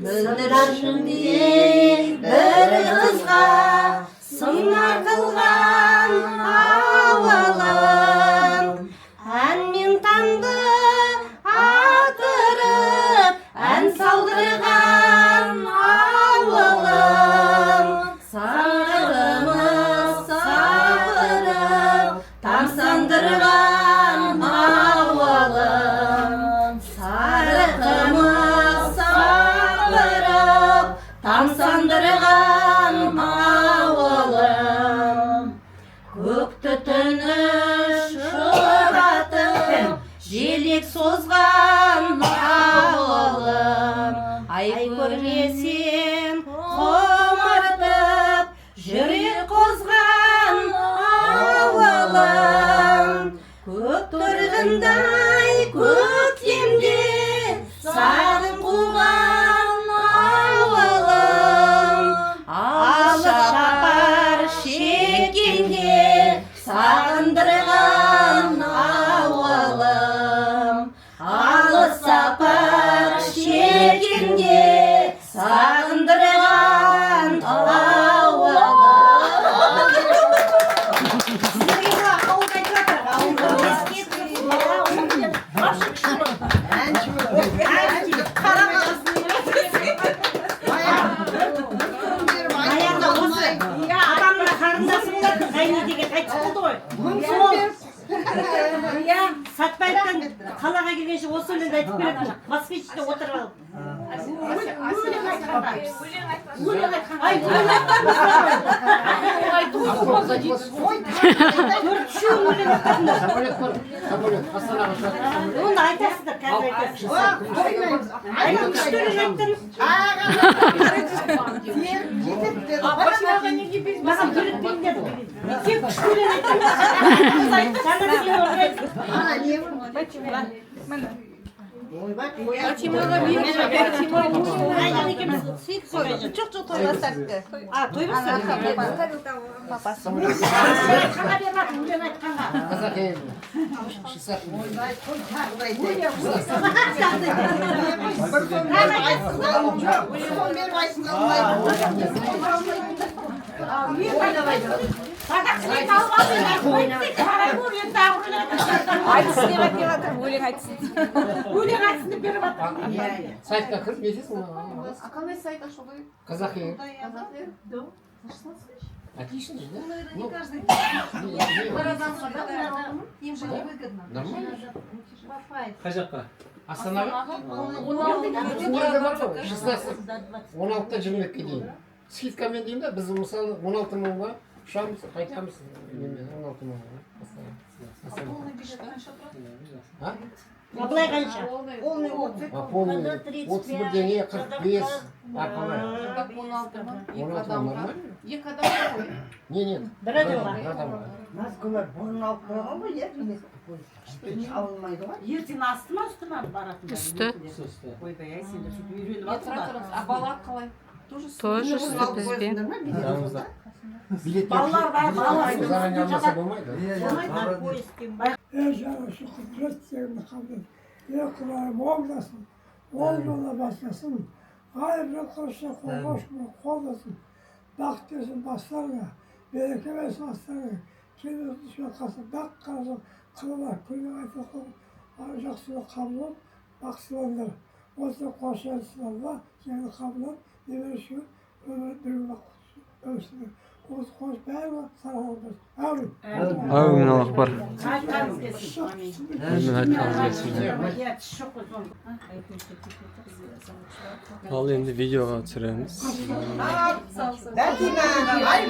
Бүлдіршіндей бір қызға сыңар қылған ауылым. Ән мен таңды атырып, ән салдырған ауылым. Сарымыз сапырып, тамсандырған ауылым. Сары қымыз сапырып, тамсандырған ауылым. Көк түтіні шұбатып, желек созған ауылым. Ай көрмесем құмартып, жүрек қозған ауылым. Көк торғындай көктемде сағым қуған ауылым. Алып шапар шеккенде Сағындырған ауылым, алыс сапар шеккенде, сағындырған ауылым. Сіздерге мына ауылда айтып жатыр, ауылда. Еске түсірсін, Вообще күшті болды. Қара. Баяғыда осы апамның қарындасы болатын, Ғайни деген, қайтыс болды ғой. Сол, иә, Сатпаевтан қалаға келгенше осы өлеңді айтып беретін, Москвичте отырып алып. Өлең айтқанда. Өлең айтқанда. Ай, өлең айтқан. Төрт, өлең айтқандар. Самолет бар, самолет Астанаға ұшады. Оны айтасыздар, қазір айтасыздар. Ай, күшті өлең айттыңыз. Маған үйретпейін деді. Сен күшті өлең айттың. Жаңа сен орындайсың. Айжан екеуміз сүйіп қой. Жоқ, той бастапты. А, той бастапты. Папасы. Өлең айтқанға беріп жатыр, өлең айтқанға. Қазақ елі. 60. Бір сом беріп айтқызған, бір сом беріп айтқызған. Айтсын деп әкеліп жатыр, өлең айтсын. Өлең айтсын деп беріп жатыр. Сайтқа кіріп не етесің? А қандай сайт ашылды? Қазақ елі. Қазақ елі? За 16 тысяч? Отлично же, да? Ну, наверное, Ну, не каждый. не, не, Бір адамға, да, им же невыгодно. Нормально. Қай жаққа? Астанаға? Он алты. Неде бар ғой, 16, 16-тан 22-ге дейін. Скидкамен деймін да, біз мысалы 16 мыңға ұшамыз, қайтамыз, немен, 16 мыңға. Астанаға. А полный билет қанша тұрады? А? А былай қанша? Полный 30. А полный 30 бірдеңе, 45, арқалай. Так, 16 мың. Екі 16 мың адамға. нормально? Екі адамға ғой. Не, нет. Бір адамға. Бір адамға. Москвалар бұрын алып қойған ғой, иә, билет. Алынмайды ғой. Ертең асты ма, үсті ма баратын? Үсті. Ойбай, ай, сендер сөйтіп үйреніп Е, тұра алыпсыңдар. тұрыңыз. А бала қалай? Тоже Тоже үсті бізбен. Жанымызда. Билет Балалар бар, балалар. Заранее алмаса болмайды. Ey жаным, şu kudret yerini kabul et. Ey Kur'an'ım olmasın. Ol yola başlasın. Gayrı koşsa koşma kollasın. Bak desin başlarına. Bereke versin aslarına. Kendisi düşman kalsın. Bak kalsın. Kılılar. Күлге айтып жақсылық қабыл бақсыландар. Осы қошансыздар жеңіл қабыл немере сүйіп өмір бір өсіңдер. Осы қош бәрі саралап әумин. Әумин, Аллах бар. Айтқаныңыз келсін. Әумин, айтқаныңыз келсін. Иә, тіс жоқ қой соны. Ал енді видеоға түсіреміз. Бәтима, ай.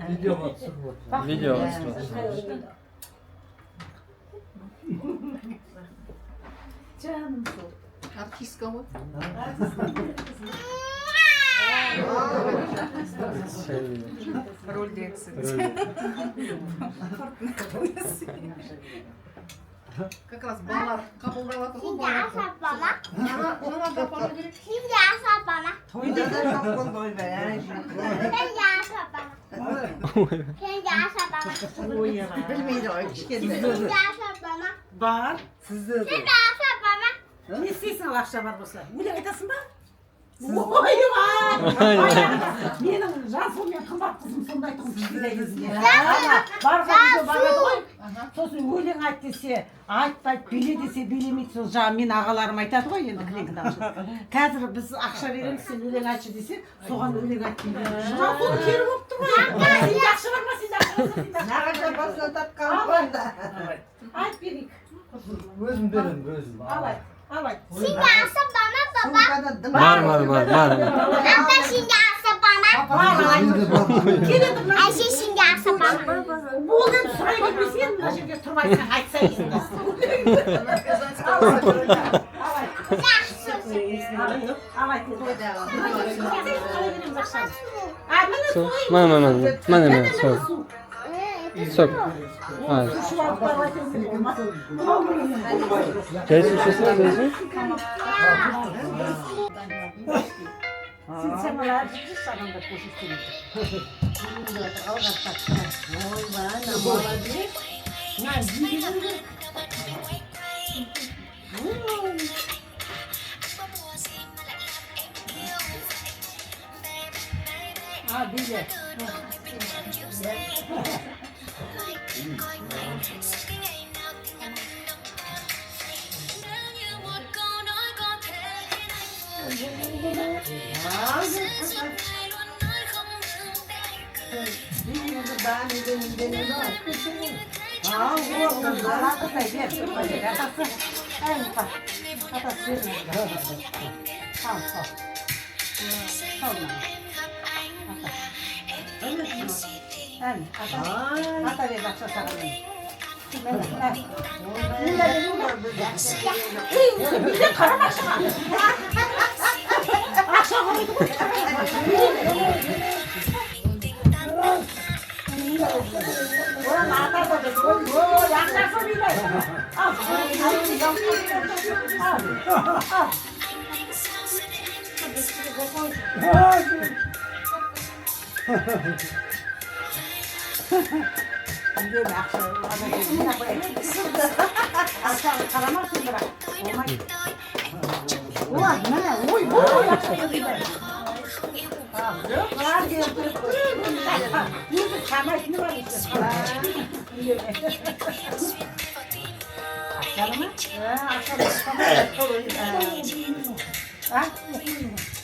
Видеоға түсіріп отыр. Видеоға түсіріп. Жаным сол. Артистка ғой. Рөлде кстати. Как раз балалар қабылдап жатыр ғой балаларды. Мына да апару керек. Тойда да жоқ болды, ойбай, ай. Білмейді ғой, кішкентай. Бар. Сізде де. Не істейсің ал ақша бар болса? Өлең айтасың ба? Ойбай! Менің Жансұлу қымбат қызым сондай тұғын кішкентай кезінде. Барған үйге барады ғой. Сосын өлең айт десе, айтпайды, биле десе билемейді. Сол жаңағы мен ағаларым айтады ғой енді, кіленкіде. Қазір біз ақша береміз, сен өлең айтшы десе, соған өлең айт дейді. Жансұлу кері болып тұр ғой. Сенде ақша бар ма, сенде ақша бар ма, сенде ақша Нағашы апасынан тапқан ғой да. Айт берейік. Өзім беремін, өзім. Ал айт, ал айт. Сумкада дым. Бар, бар, бар, бар. Келеді мына. Болды енді, сұрай бермесең, мына жерге тұрып айтсаң, айтса енді. Ал айт. Ал айт. Қалай береміз ақшаны? А, міне Су. су. Міне, міне, міне, міне, су. Сок. А, Су алып барып айтасың болмаса. Жай су ішесің ба, жай су? Сен самалар жүрсіз адамдар көрсеткен. Ойбай, молодец. На, билеген. А, биле.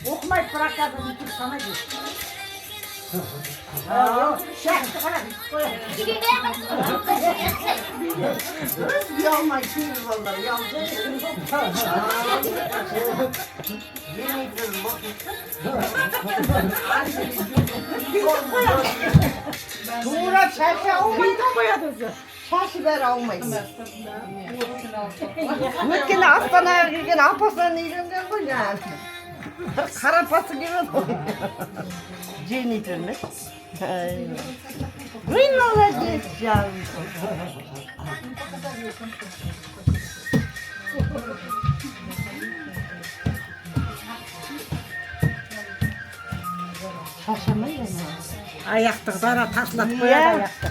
Оқымайды, бірақ қазір өйтіп санайды. Ұялмай кейбір балалар ұялды. Тура шашы аумайды қояды өзі. Шашы бәрі аумайды. Өйткені Астанаға келген апасынан үйренген ғой жаңағы. Бір қарапасы келген ғой. Жемей емес. Вы молодец, жаным. Шаршамайды ма? Аяқты бара тасылап қояды аяқты.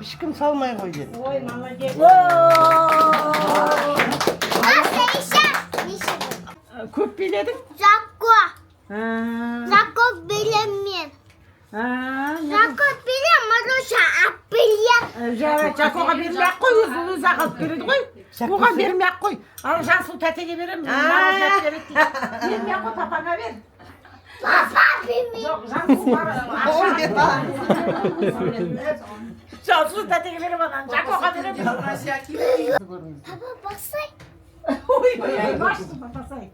Ешкім салмай қой деді. Ой, молодец. Көп биледің? Жако. Жако билем мен. Жако билем, Маруша ап билем. Жакоға бермей ақ қой, өзі өзі ақ алып береді ғой. Оған бермей ақ қой. Ал Жансұлу тәтеге беремін, Маруша береді дейді. Бермей ақ қой, папаңа бер. Папа бермей. Жоқ, Жансұлу бар. Жансұлу тәтеге беремін, ананы Жакоға беремін. Папа басай. Ой, басты, басай.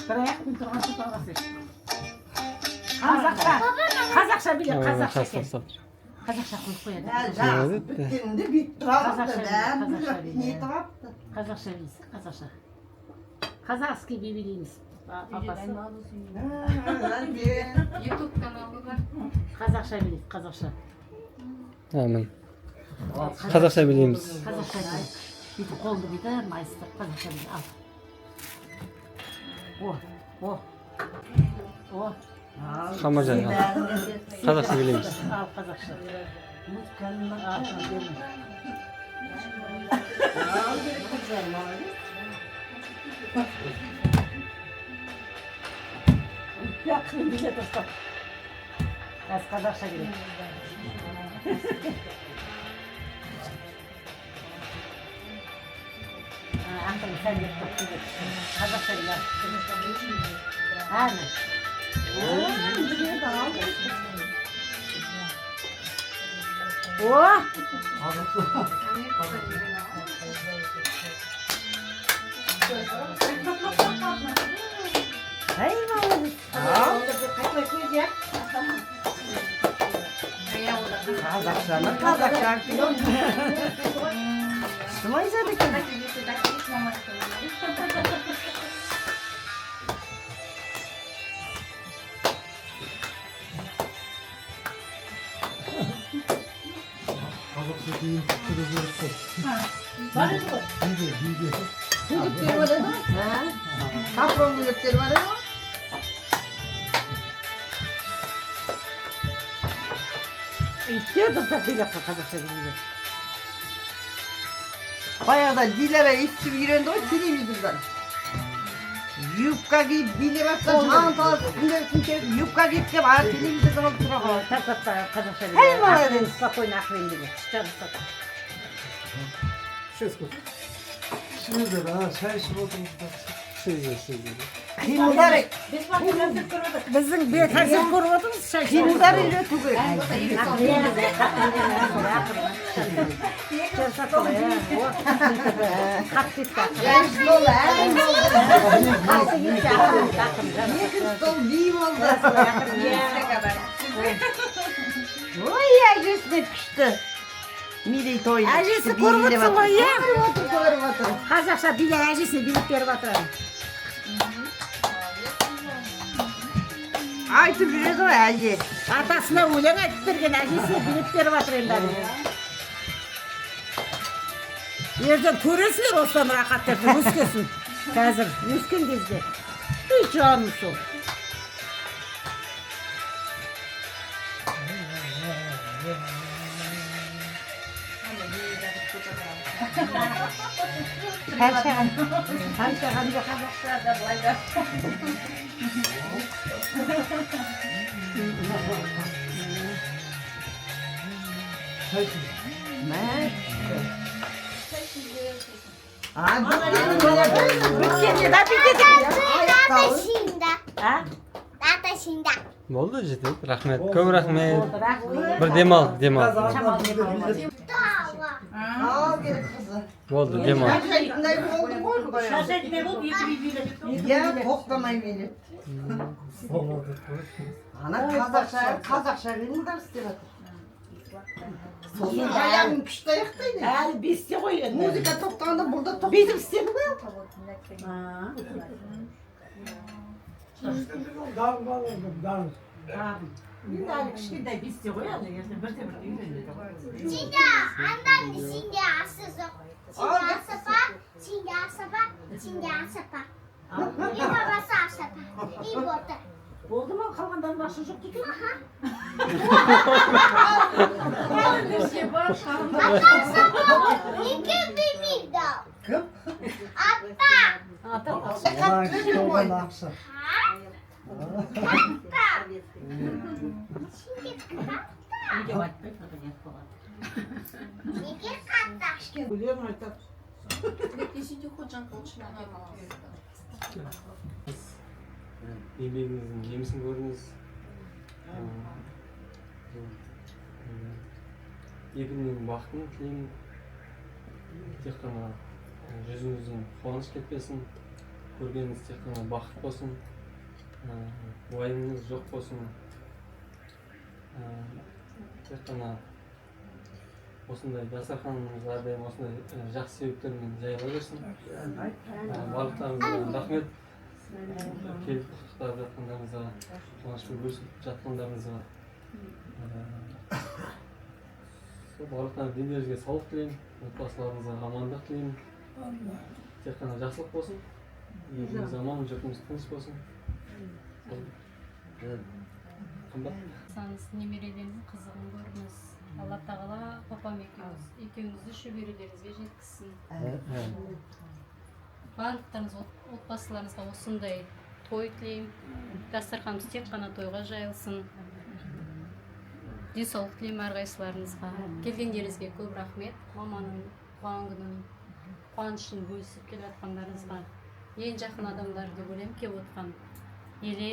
Бір аяқпен тұрған тұтаға сен. Қазақша, қазақша биле, қазақша екен. Қазақша қойып қояды. Жақсы біткенінде бүйтіп тұрады. Бәрін Қазақша билесің, қазақша. Қазақский би билейміз. Папасы. Ютуб каналы бар. Қазақша билейді, қазақша. Әмін. Қазақша билейміз. Қазақша билейді. Бүйтіп қолды бүйтіп майыстырып қазақша билейді. Ал. О, о. О. Хамажан, ал. Қазақша билейміз. Ал қазақша. Ал, Жақын биле дұрыстап. Қазір қазақша билейді. Ақырын сәндеп тұрып биледі. Қазақша билейді. Әне. О! Ай, молодец. Қазақшаны қазақша. Күшті айтады екен. Қазақша киім тұру керек қой. Бар еді ғой. Биде, биде. Көйлектер бар еді ғой. Капрон көйлектер бар еді ғой. Иттер дұрыстап билеп қой қазақша билеп. Баяғыда Диляра естіп үйренді ғой телевизордан. Юбка киіп билеп жатса, жан таласып күндері юбка киіп деп ана телевизордан алып тұра қалады. Тартатпа қазақша Әй, билеп. молодец. Спокойно ақырын билеп. Ішіңіздер, шай ішіп отырыңыздар. Ішіңіздер. Қимылдар Біздің концерт көріп отырмыз, шай ішіп. Қимылдар үйрету керек. Қатты кетті. Бірінші стол ән болды. Екінші стол би болды. Ой, әжесіне күшті. Мерейтой. Әжесі көріп отырсың ғой, иә? Көріп отыр, көріп отыр. Қазақша билеп, әжесіне билеп беріп жатыр. Айтып жүреді ғой әже. Атасына өлең айтып берген, әжесіне билеп беріп жатыр енді. Ертең көресіңдер осыдан рахат ертең өскесін. Қазір өскен кезде. Үй жаным сол. Шаршаған. Шаршаған жоқ. Қазақша да былай да. Шай ішіңіз. Мә. Біткенде да бүйтеді. Тата синда. А? Тата синда. Болды, жетеді. Рахмет. Көп рахмет. Рахмет. Бір демал, демал. Тава. Ал керек қызы. Болды, демал. Шаршайтындай болды ғой құдай. Шаршайтындай болып екі би билеп. Иә, тоқтамай билеп. Ана қазақша, қазақша қимылдар істеп жатыр. Сосын аяғын күшті аяқтайды. Әлі бесте ғой енді. Музыка тоқтағанда бұл да тоқтайды. Бүйтіп істеді ғой. Дарын бар ғой, дарын. Енді әлі кішкентай бесте ғой әлі, ертең бірте бірте үйренеді ғой. Синда, андан синда асы жоқ. Синда асапа, синда асапа, синда асапа. И бабасы асапа. И болды. Болды ма? Қалғандарының ақша жоқ екен. Ата асапа неге бермейді? Кім? Ата. Ата. Одан ақша. Ата. Синде Неге айтпайды, одан ұят болады. Неге қата? Өлең айтады. Еңбегіңіздің жемісін көрдіңіз. Егіннің бақытын тілеймін. Тек қана жүзіңізден қуаныш кетпесін, көргеніңіз тек қана бақыт болсын, уайымыңыз жоқ болсын. Тек қана осындай дастарханымыз әрдайым осындай жақсы себептермен жайыла берсін. Барлықтарыңызға рахмет. Келіп құттықтап жатқандарыңызға, қуанышпен бөлісіп жатқандарыңызға. Сол барлықтарыңызға дендеріңізге саулық тілеймін, отбасыларыңызға амандық тілеймін. Тек қана жақсылық болсын, еліміз аман, жұртымыз тыныш болсын. Қымбат. Саңыз немерелерінің қызығын көріңіз. Алла тағала папам екеуіңізді шөберелеріңізге жеткізсін. Барлықтарыңыз отбасыларыңызға осындай той тілеймін. Дастарханымыз тек қана тойға жайылсын. Денсаулық тілеймін әрқайсыларыңызға. Келгендеріңізге көп рахмет. Маманың туған күнін, қуанышын бөлісіп келе жатқандарыңызға. Ең жақын адамдар деп ойлаймын келіп отқан. Еле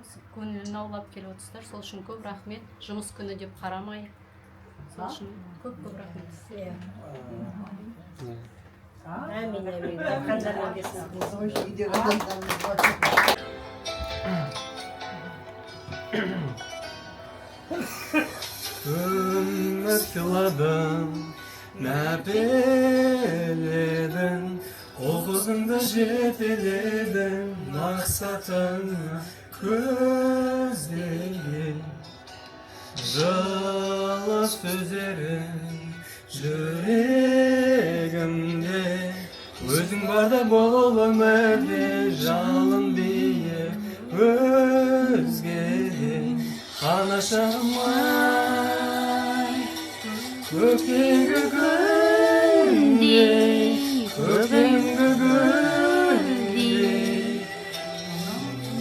осы көңілін аулап келіп отырсыздар. Сол үшін көп рахмет. Жұмыс күні деп қарамай. Сол үшін көп-көп рахмет сізге. Әмин, әмин. Айтқандарыңа берсін. Үйдегі адамдарымыз бар. Өмір сыйладың, мәпеледің, ұл қызыңды жетеледің, мақсатыңа көздеген. Жылы Сөздерің жүрегімде. Өзің барда бұл өмірде жалын биік өзгеден. Анашым ай, көктемгі күндей, көктемгі гүлдей,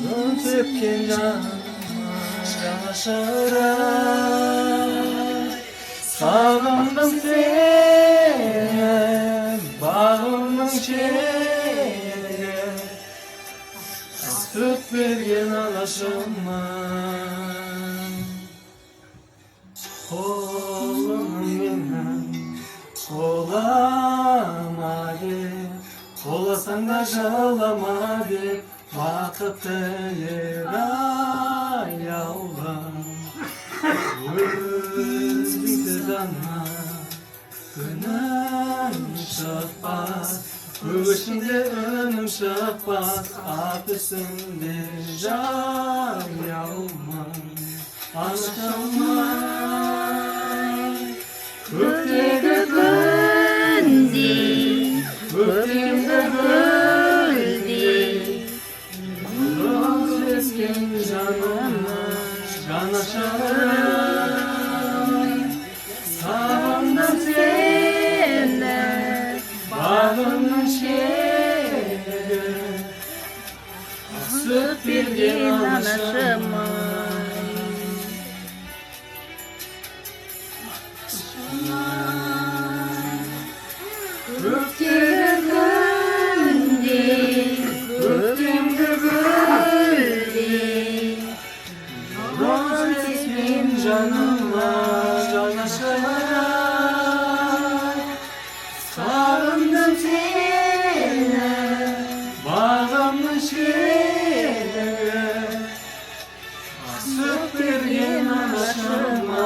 нұр сепкен жаныма жанашырай. Сағындым сені, бағымның шегі, сүт берген анашым ай. Қолым менің қолама деп, қоласаң да жылама деп, бақыт тілер аяулым. Өзгесіз ана күнім шықпас, көк ішінде үнім шықпас, ат үстінде жаяумын. Анашым ай, көктегі күндей, көктемгі гүлдей, нұр сепкен жаныма жанашырай. Сағындым сені, бағымның шегі, сүт берген анашым ай. Көктегі күндей, көктемгі гүлдей, нұр сепкен жаныма жанашырай. Сағындым сені, бағымның шегі, сүт берген анашым ай.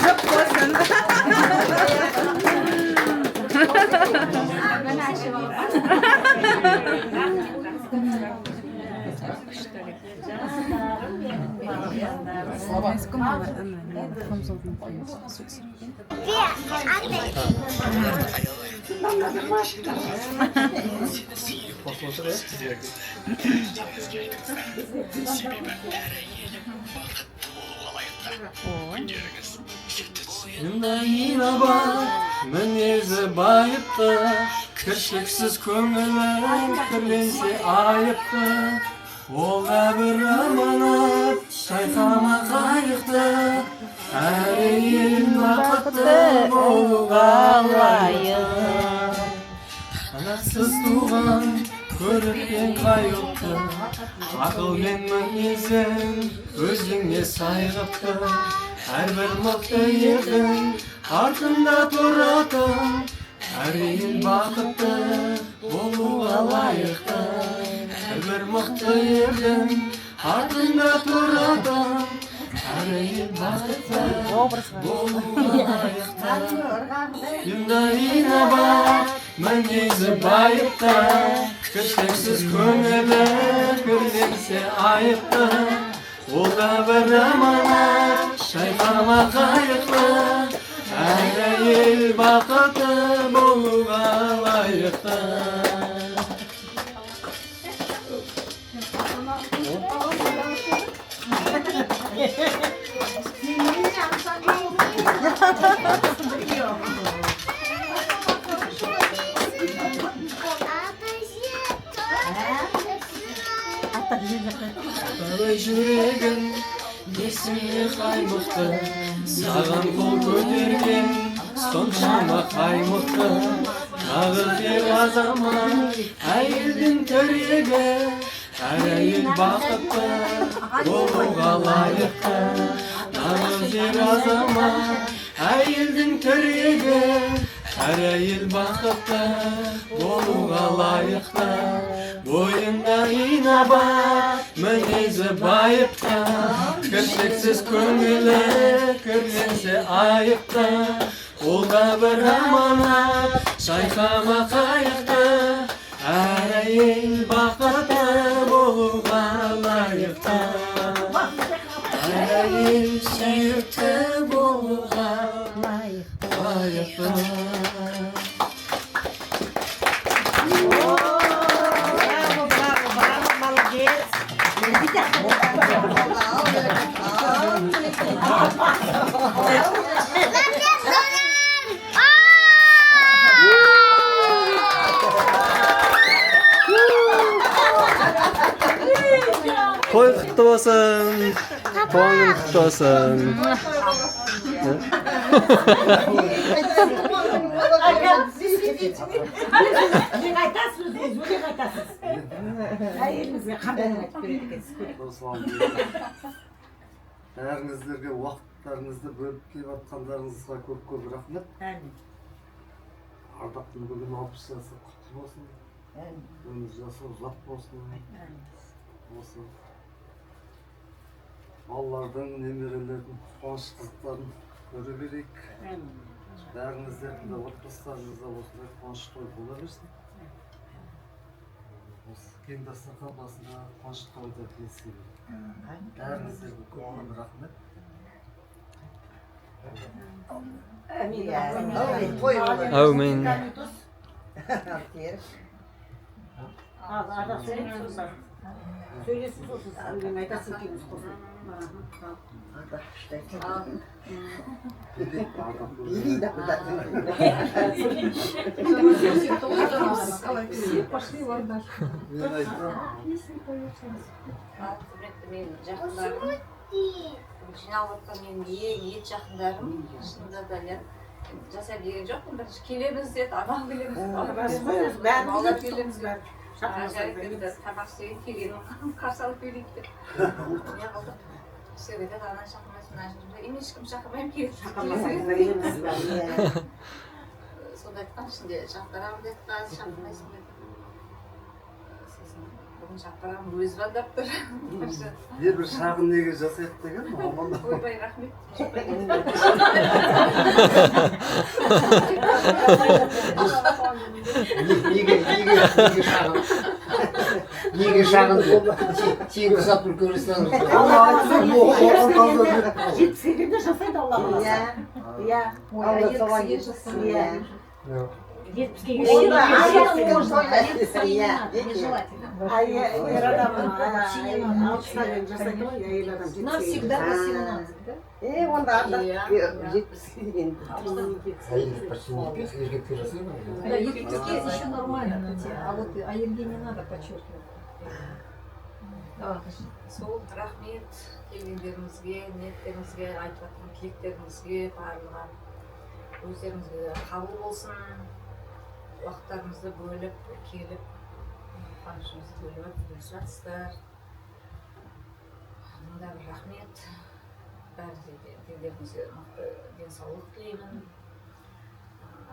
Жұп болсын. Қосып отыр, иә? Инабат, мінезі байыпты, кіршіксіз көңілі кірленсе айыпты. Ол да бір аманат, шайқама қайықты, әр әйел бақытты болуға лайықты. Анасыз туған көріпкен қай ұлтты, ақыл мен мінезін өзіңе сай қыпты. Әрбір мықты ердің артында тұратын, әр әйел бақытты болуға лайықты. Әрбір мықты ердің артында тұратын, әр әйел бақытты болуға лайықты. Бойында инабат, мінезі байыпты, кіршіксіз көңілі кірленсе айыпты. Ол да бір аманат, шайқама қайықты, әр әйел бақытты болуға лайықты. Қалай жүрегің несіне қаймықты, саған қол көтерген соншама қай мықты. Нағыз ер азамат, әйелдің тірегі, әр әйел бақытты болуға лайықты. Нағыз ер азамат, әйелдің тірегі, әр әйел бақытты болуға лайықты. Бойында инабат, мінезі байыпты, кіршіксіз көңілі кірленсе айыпты. Ол да бір аманат, шайқама қайықты. Әр әйел бақытты болуға лайықты. Әр әйел сүйікті болуға лайықты. Браво, браво, браво, молодец. Той құтты болсын, туған күн құтты болсын. Өлең айтасыз, өзіңіз өлең айтасыз. Әйеліңізге қандай ән айтып береді екенсіз, көрейік. Бәріңіздерге уақыттарыңызды бөліп келіп жатқандарыңызға көп-көп рахмет. Ардақтың бүгін 60 жасы құтты болсын. Өмір жасы ұзақ болсын. Осы балалардың, немерелердің қуаныш қызықтарын көре берейік. Бәріңіздердің де отбасыларыңызда осындай қуаныш той бола берсін. Осы кең дастархан басында қуаныш тойда кездесе берейік. Бәріңіздерге көп рахмет. Әмин. Әумин. Ал, Ардақ сөйлесін. Сөйлесін сосын, өлең айтасың екеуміз қосылып. Ардақ күшті. Билейді. Все пошли в Ардах. Мен айтамын. Құрметті менің жақындарым, жиналып жатқан менің ең ет жақындарым, шынында да иә, жасай деген жоқпын, бірінші келеміз деді, анау келеміз, Бәріміз келеміз бәрі. Жарайды енді, тамақ ішейік, келгенін қарсы алып берейік деп. Не қылдық? Все айтады, ананы шақырмайсың, мынаны шақырмайсың. Мен ешкім шақырмаймын, келеді. Сонда айтқан ішінде Жаппар ағам да айтқан, шақырмайсың деп. Сосын бүгін Жаппар ағам өзі звондап тұр. Не бір шағын неге жасайық деген, оған да. Ойбай, рахмет. Неге неге шағын? Неге шағын? Тегін ұсап үлкен ресторан. 70-ке келгенде жасайды, Алла қаласа. Иә. Ой, әйел кісіге жасайды. Иә. 70-ке Онда келгенде. Нежелательно. Ер адам 60-қа дейін жасайды ғой, әйел адам Нам 70-ке всегда келгенде. 18, да? Онда Ардақ 70-ке дейін. Әйел почти не пес, еркектер жасайды ғой. Да, еркекке еще нормально, Тате, а вот әйелге не надо подчеркивать. Сол, рахмет келгендеріңізге, ниеттеріңізге, айтып жатқан тілектеріңізге, барлығы өздеріңізге де қабыл болсын. Уақыттарыңызды бөліп, келіп, қуанышымызды бөліп бөлісіп жатсыздар. Мында бір рахмет. Бәрі дендеріңізге мықты денсаулық тілеймін.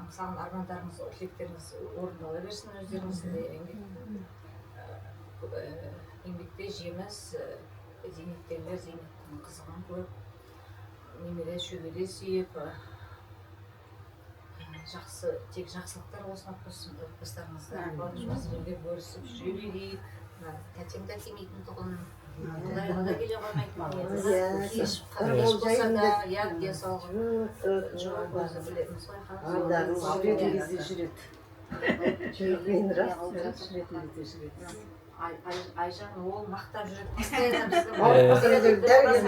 Аңсаған армандарыңыз, тілектеріңіз орындала берсін өздеріңізде. Еңбекте жеміс, зейнеткерлер зейнеттің қызығын көріп, немере шөбере сүйіп, жақсы, тек жақсылықтар болсын отбасыларыңызда. Қуанышымызды бірге бөлісіп жүре берейік. Мына тәтем де келмейтін тұғын, құдайға да келе қоймайтын еді. Кеш кеш болса да, иә, денсаулығы жоқ, өзі білеміз ғой. Жүретін кезде жүреді. Жүрген рас. Жүретін кезде жүреді. Айжан ол мақтап жүреді постоянно бізді.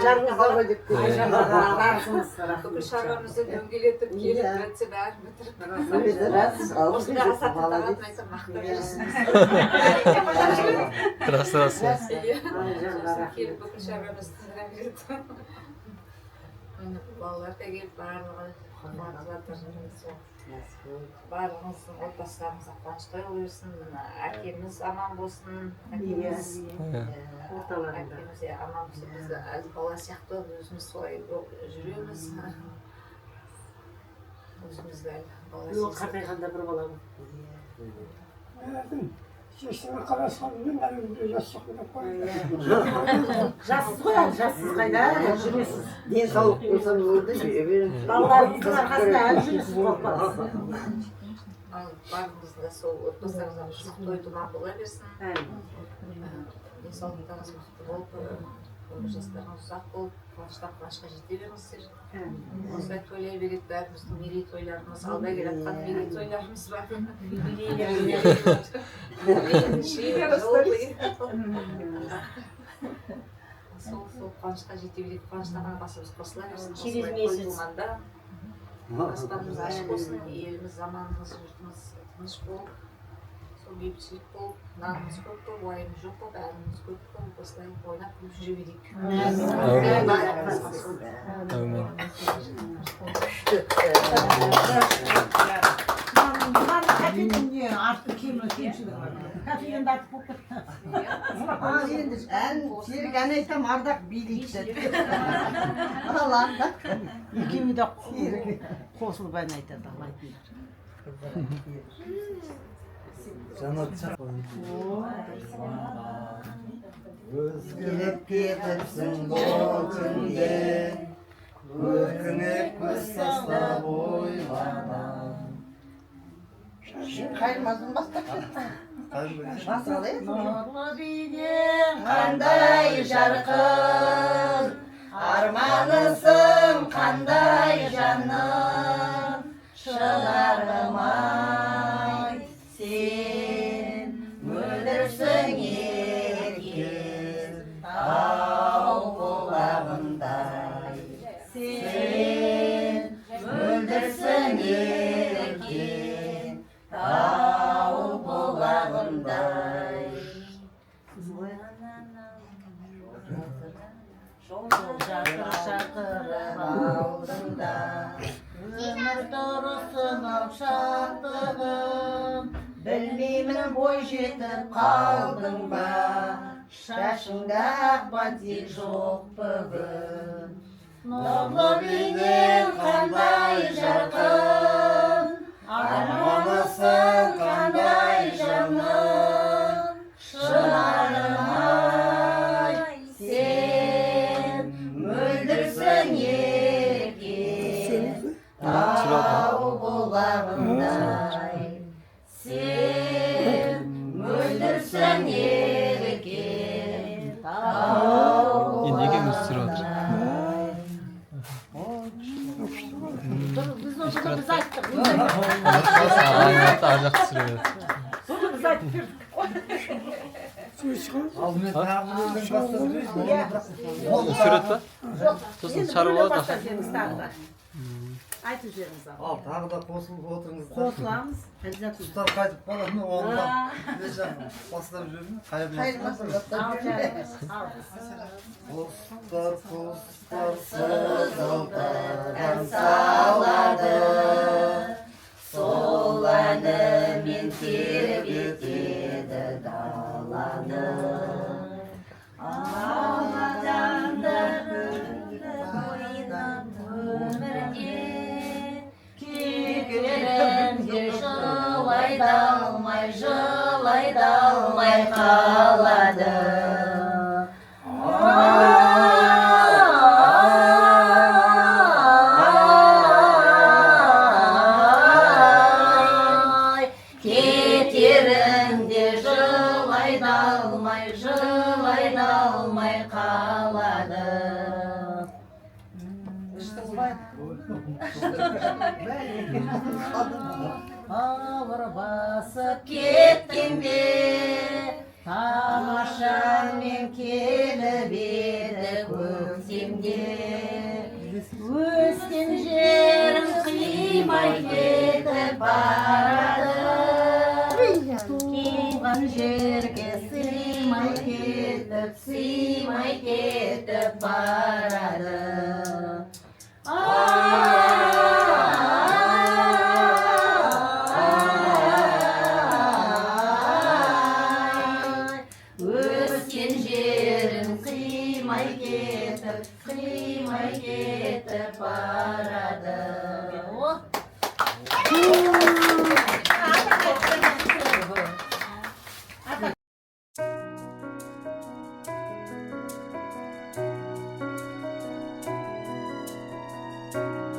Жаныңызда ғой деп. Айжанға разымыз. Бүкіл шаруамызды дөңгелетіп келіп, бітсе бәрін бітіріп. Өзі рас. Осындай асатып тағатын айтсам, мақтап жүрсің. Рас, рас. Иә. Сосын келіп бүкіл шаруамызды тындыра береді. Міне, балалар да келіп, барлығы қуанып жатыр. Сол, барлығыңыздың отбасыларыңызға қуаныш той бола берсін. Мына әкеміз аман болсын. Әкеміз Орталарында. Әкеміз иә, аман болсын. Біз де әлі бала сияқты өзіміз солай болып жүреміз. Өзіміз де әлі бала Ол сезініп. қартайғанда бір бала. Сексенге қалай салып әлі жас жоқпын деп қойды. Жассыз ғой әлі, жассыз, қайда әлі жүресіз. Денсаулық болса болды, жүре беріңіз. Балаларыңыздың арқасында әлі жүресіз, қорықпаңыз. Ал барлығымызда да сол отбасыларымызда қызық той томақ бола берсін. Денсаулықтарыңыз мықты болып, өмір жастарыңыз ұзақ болып, қуаныштан қуанышқа жете беріңіздер. Осылай тойлай береді бәріміздің мерейтойларымыз, алда келе жатқан мерейтойларымыз бар. Юбилейлер. Сол қуанышқа жете берейік, қуаныштан ғана басымыз қосыла берсін. Через Осылай той месяц. болғанда аспанымыз ашық болсын, еліміз, заманымыз, жұртымыз тыныш болып, сол бейбітшілік болып, нанымыз көп болып, уайымымыз жоқ болып, әліміз көп болып, осылай ойнап күліп жүре берейік. Әумин. Мынаны кофенің не артық кемшілігі бар? Кофе енді артық болып кетті. Ал енді ән, Серік ән айтам, Ардақ билейді. Ал Ардақ. Екеуі де қосылып ән айтады, ал айтыңдар. Жанат. Өзгеріп кетіпсің бұл күнде, көркіңе көз тастап ойланам. Қайырмасын бастап. Басқалай. Нұрлы бейнең қандай жарқын, арманысың қандай жаным, шынарым ай, сен мөлдірсің ерке тау бұлағындай, сен мөлдірсің ерке тау бұлағындай. Жол жатыр шақырып алдыңда, өмір тұрсын ау шаттығым, білмеймін, бой жетіп қалдың ба, шашыңда ақ бантик жоқ бүгін. Нұрлы бейнең қандай жарқын, арманысың қандай жаным, шынарым ай, сен мөлдірсің ерке тау бұлағындай, сен мөлдірсің ерке тау Енді екеуміз түсіріп жатыр. Біз оны біз айттық. Ар жақты түсіре береді. Бұны біз айтып бердік. Алдымен тағы бір өлең бастап жіберейік, оны бірақ Сурет па? Жоқ, Сосын енді шығарып бөлек алады. бастап жіберіңіз тағы да. Айтып жіберіңіз ал. Ал тағы да қосылып отырыңыздар. Қосыламыз. Обязательно. Құстар қайтып қалады ма, оны да мен жаңа бастап жібердім. Қайырмасын бастап Ал, жіберме. ал. Құстар, құстар сызылтып Ән салады, сол әнімен тербетеді даланы. Ал адамдар ойнап өмірде кекірінде жылайды алмай, жылайды алмай қалады. Ай, кетерінде жылайды алмай, жылайды алмай қалады. Бауыр басып кеткенде тамашамен келіп еді көктемде, өскен жерін қимай кетіп барады, туған жерге сыймай кетіп, сыймай кетіп барады. Ай, өскен жерін қимай кетіп, қимай кетіп барады. О! Thank you.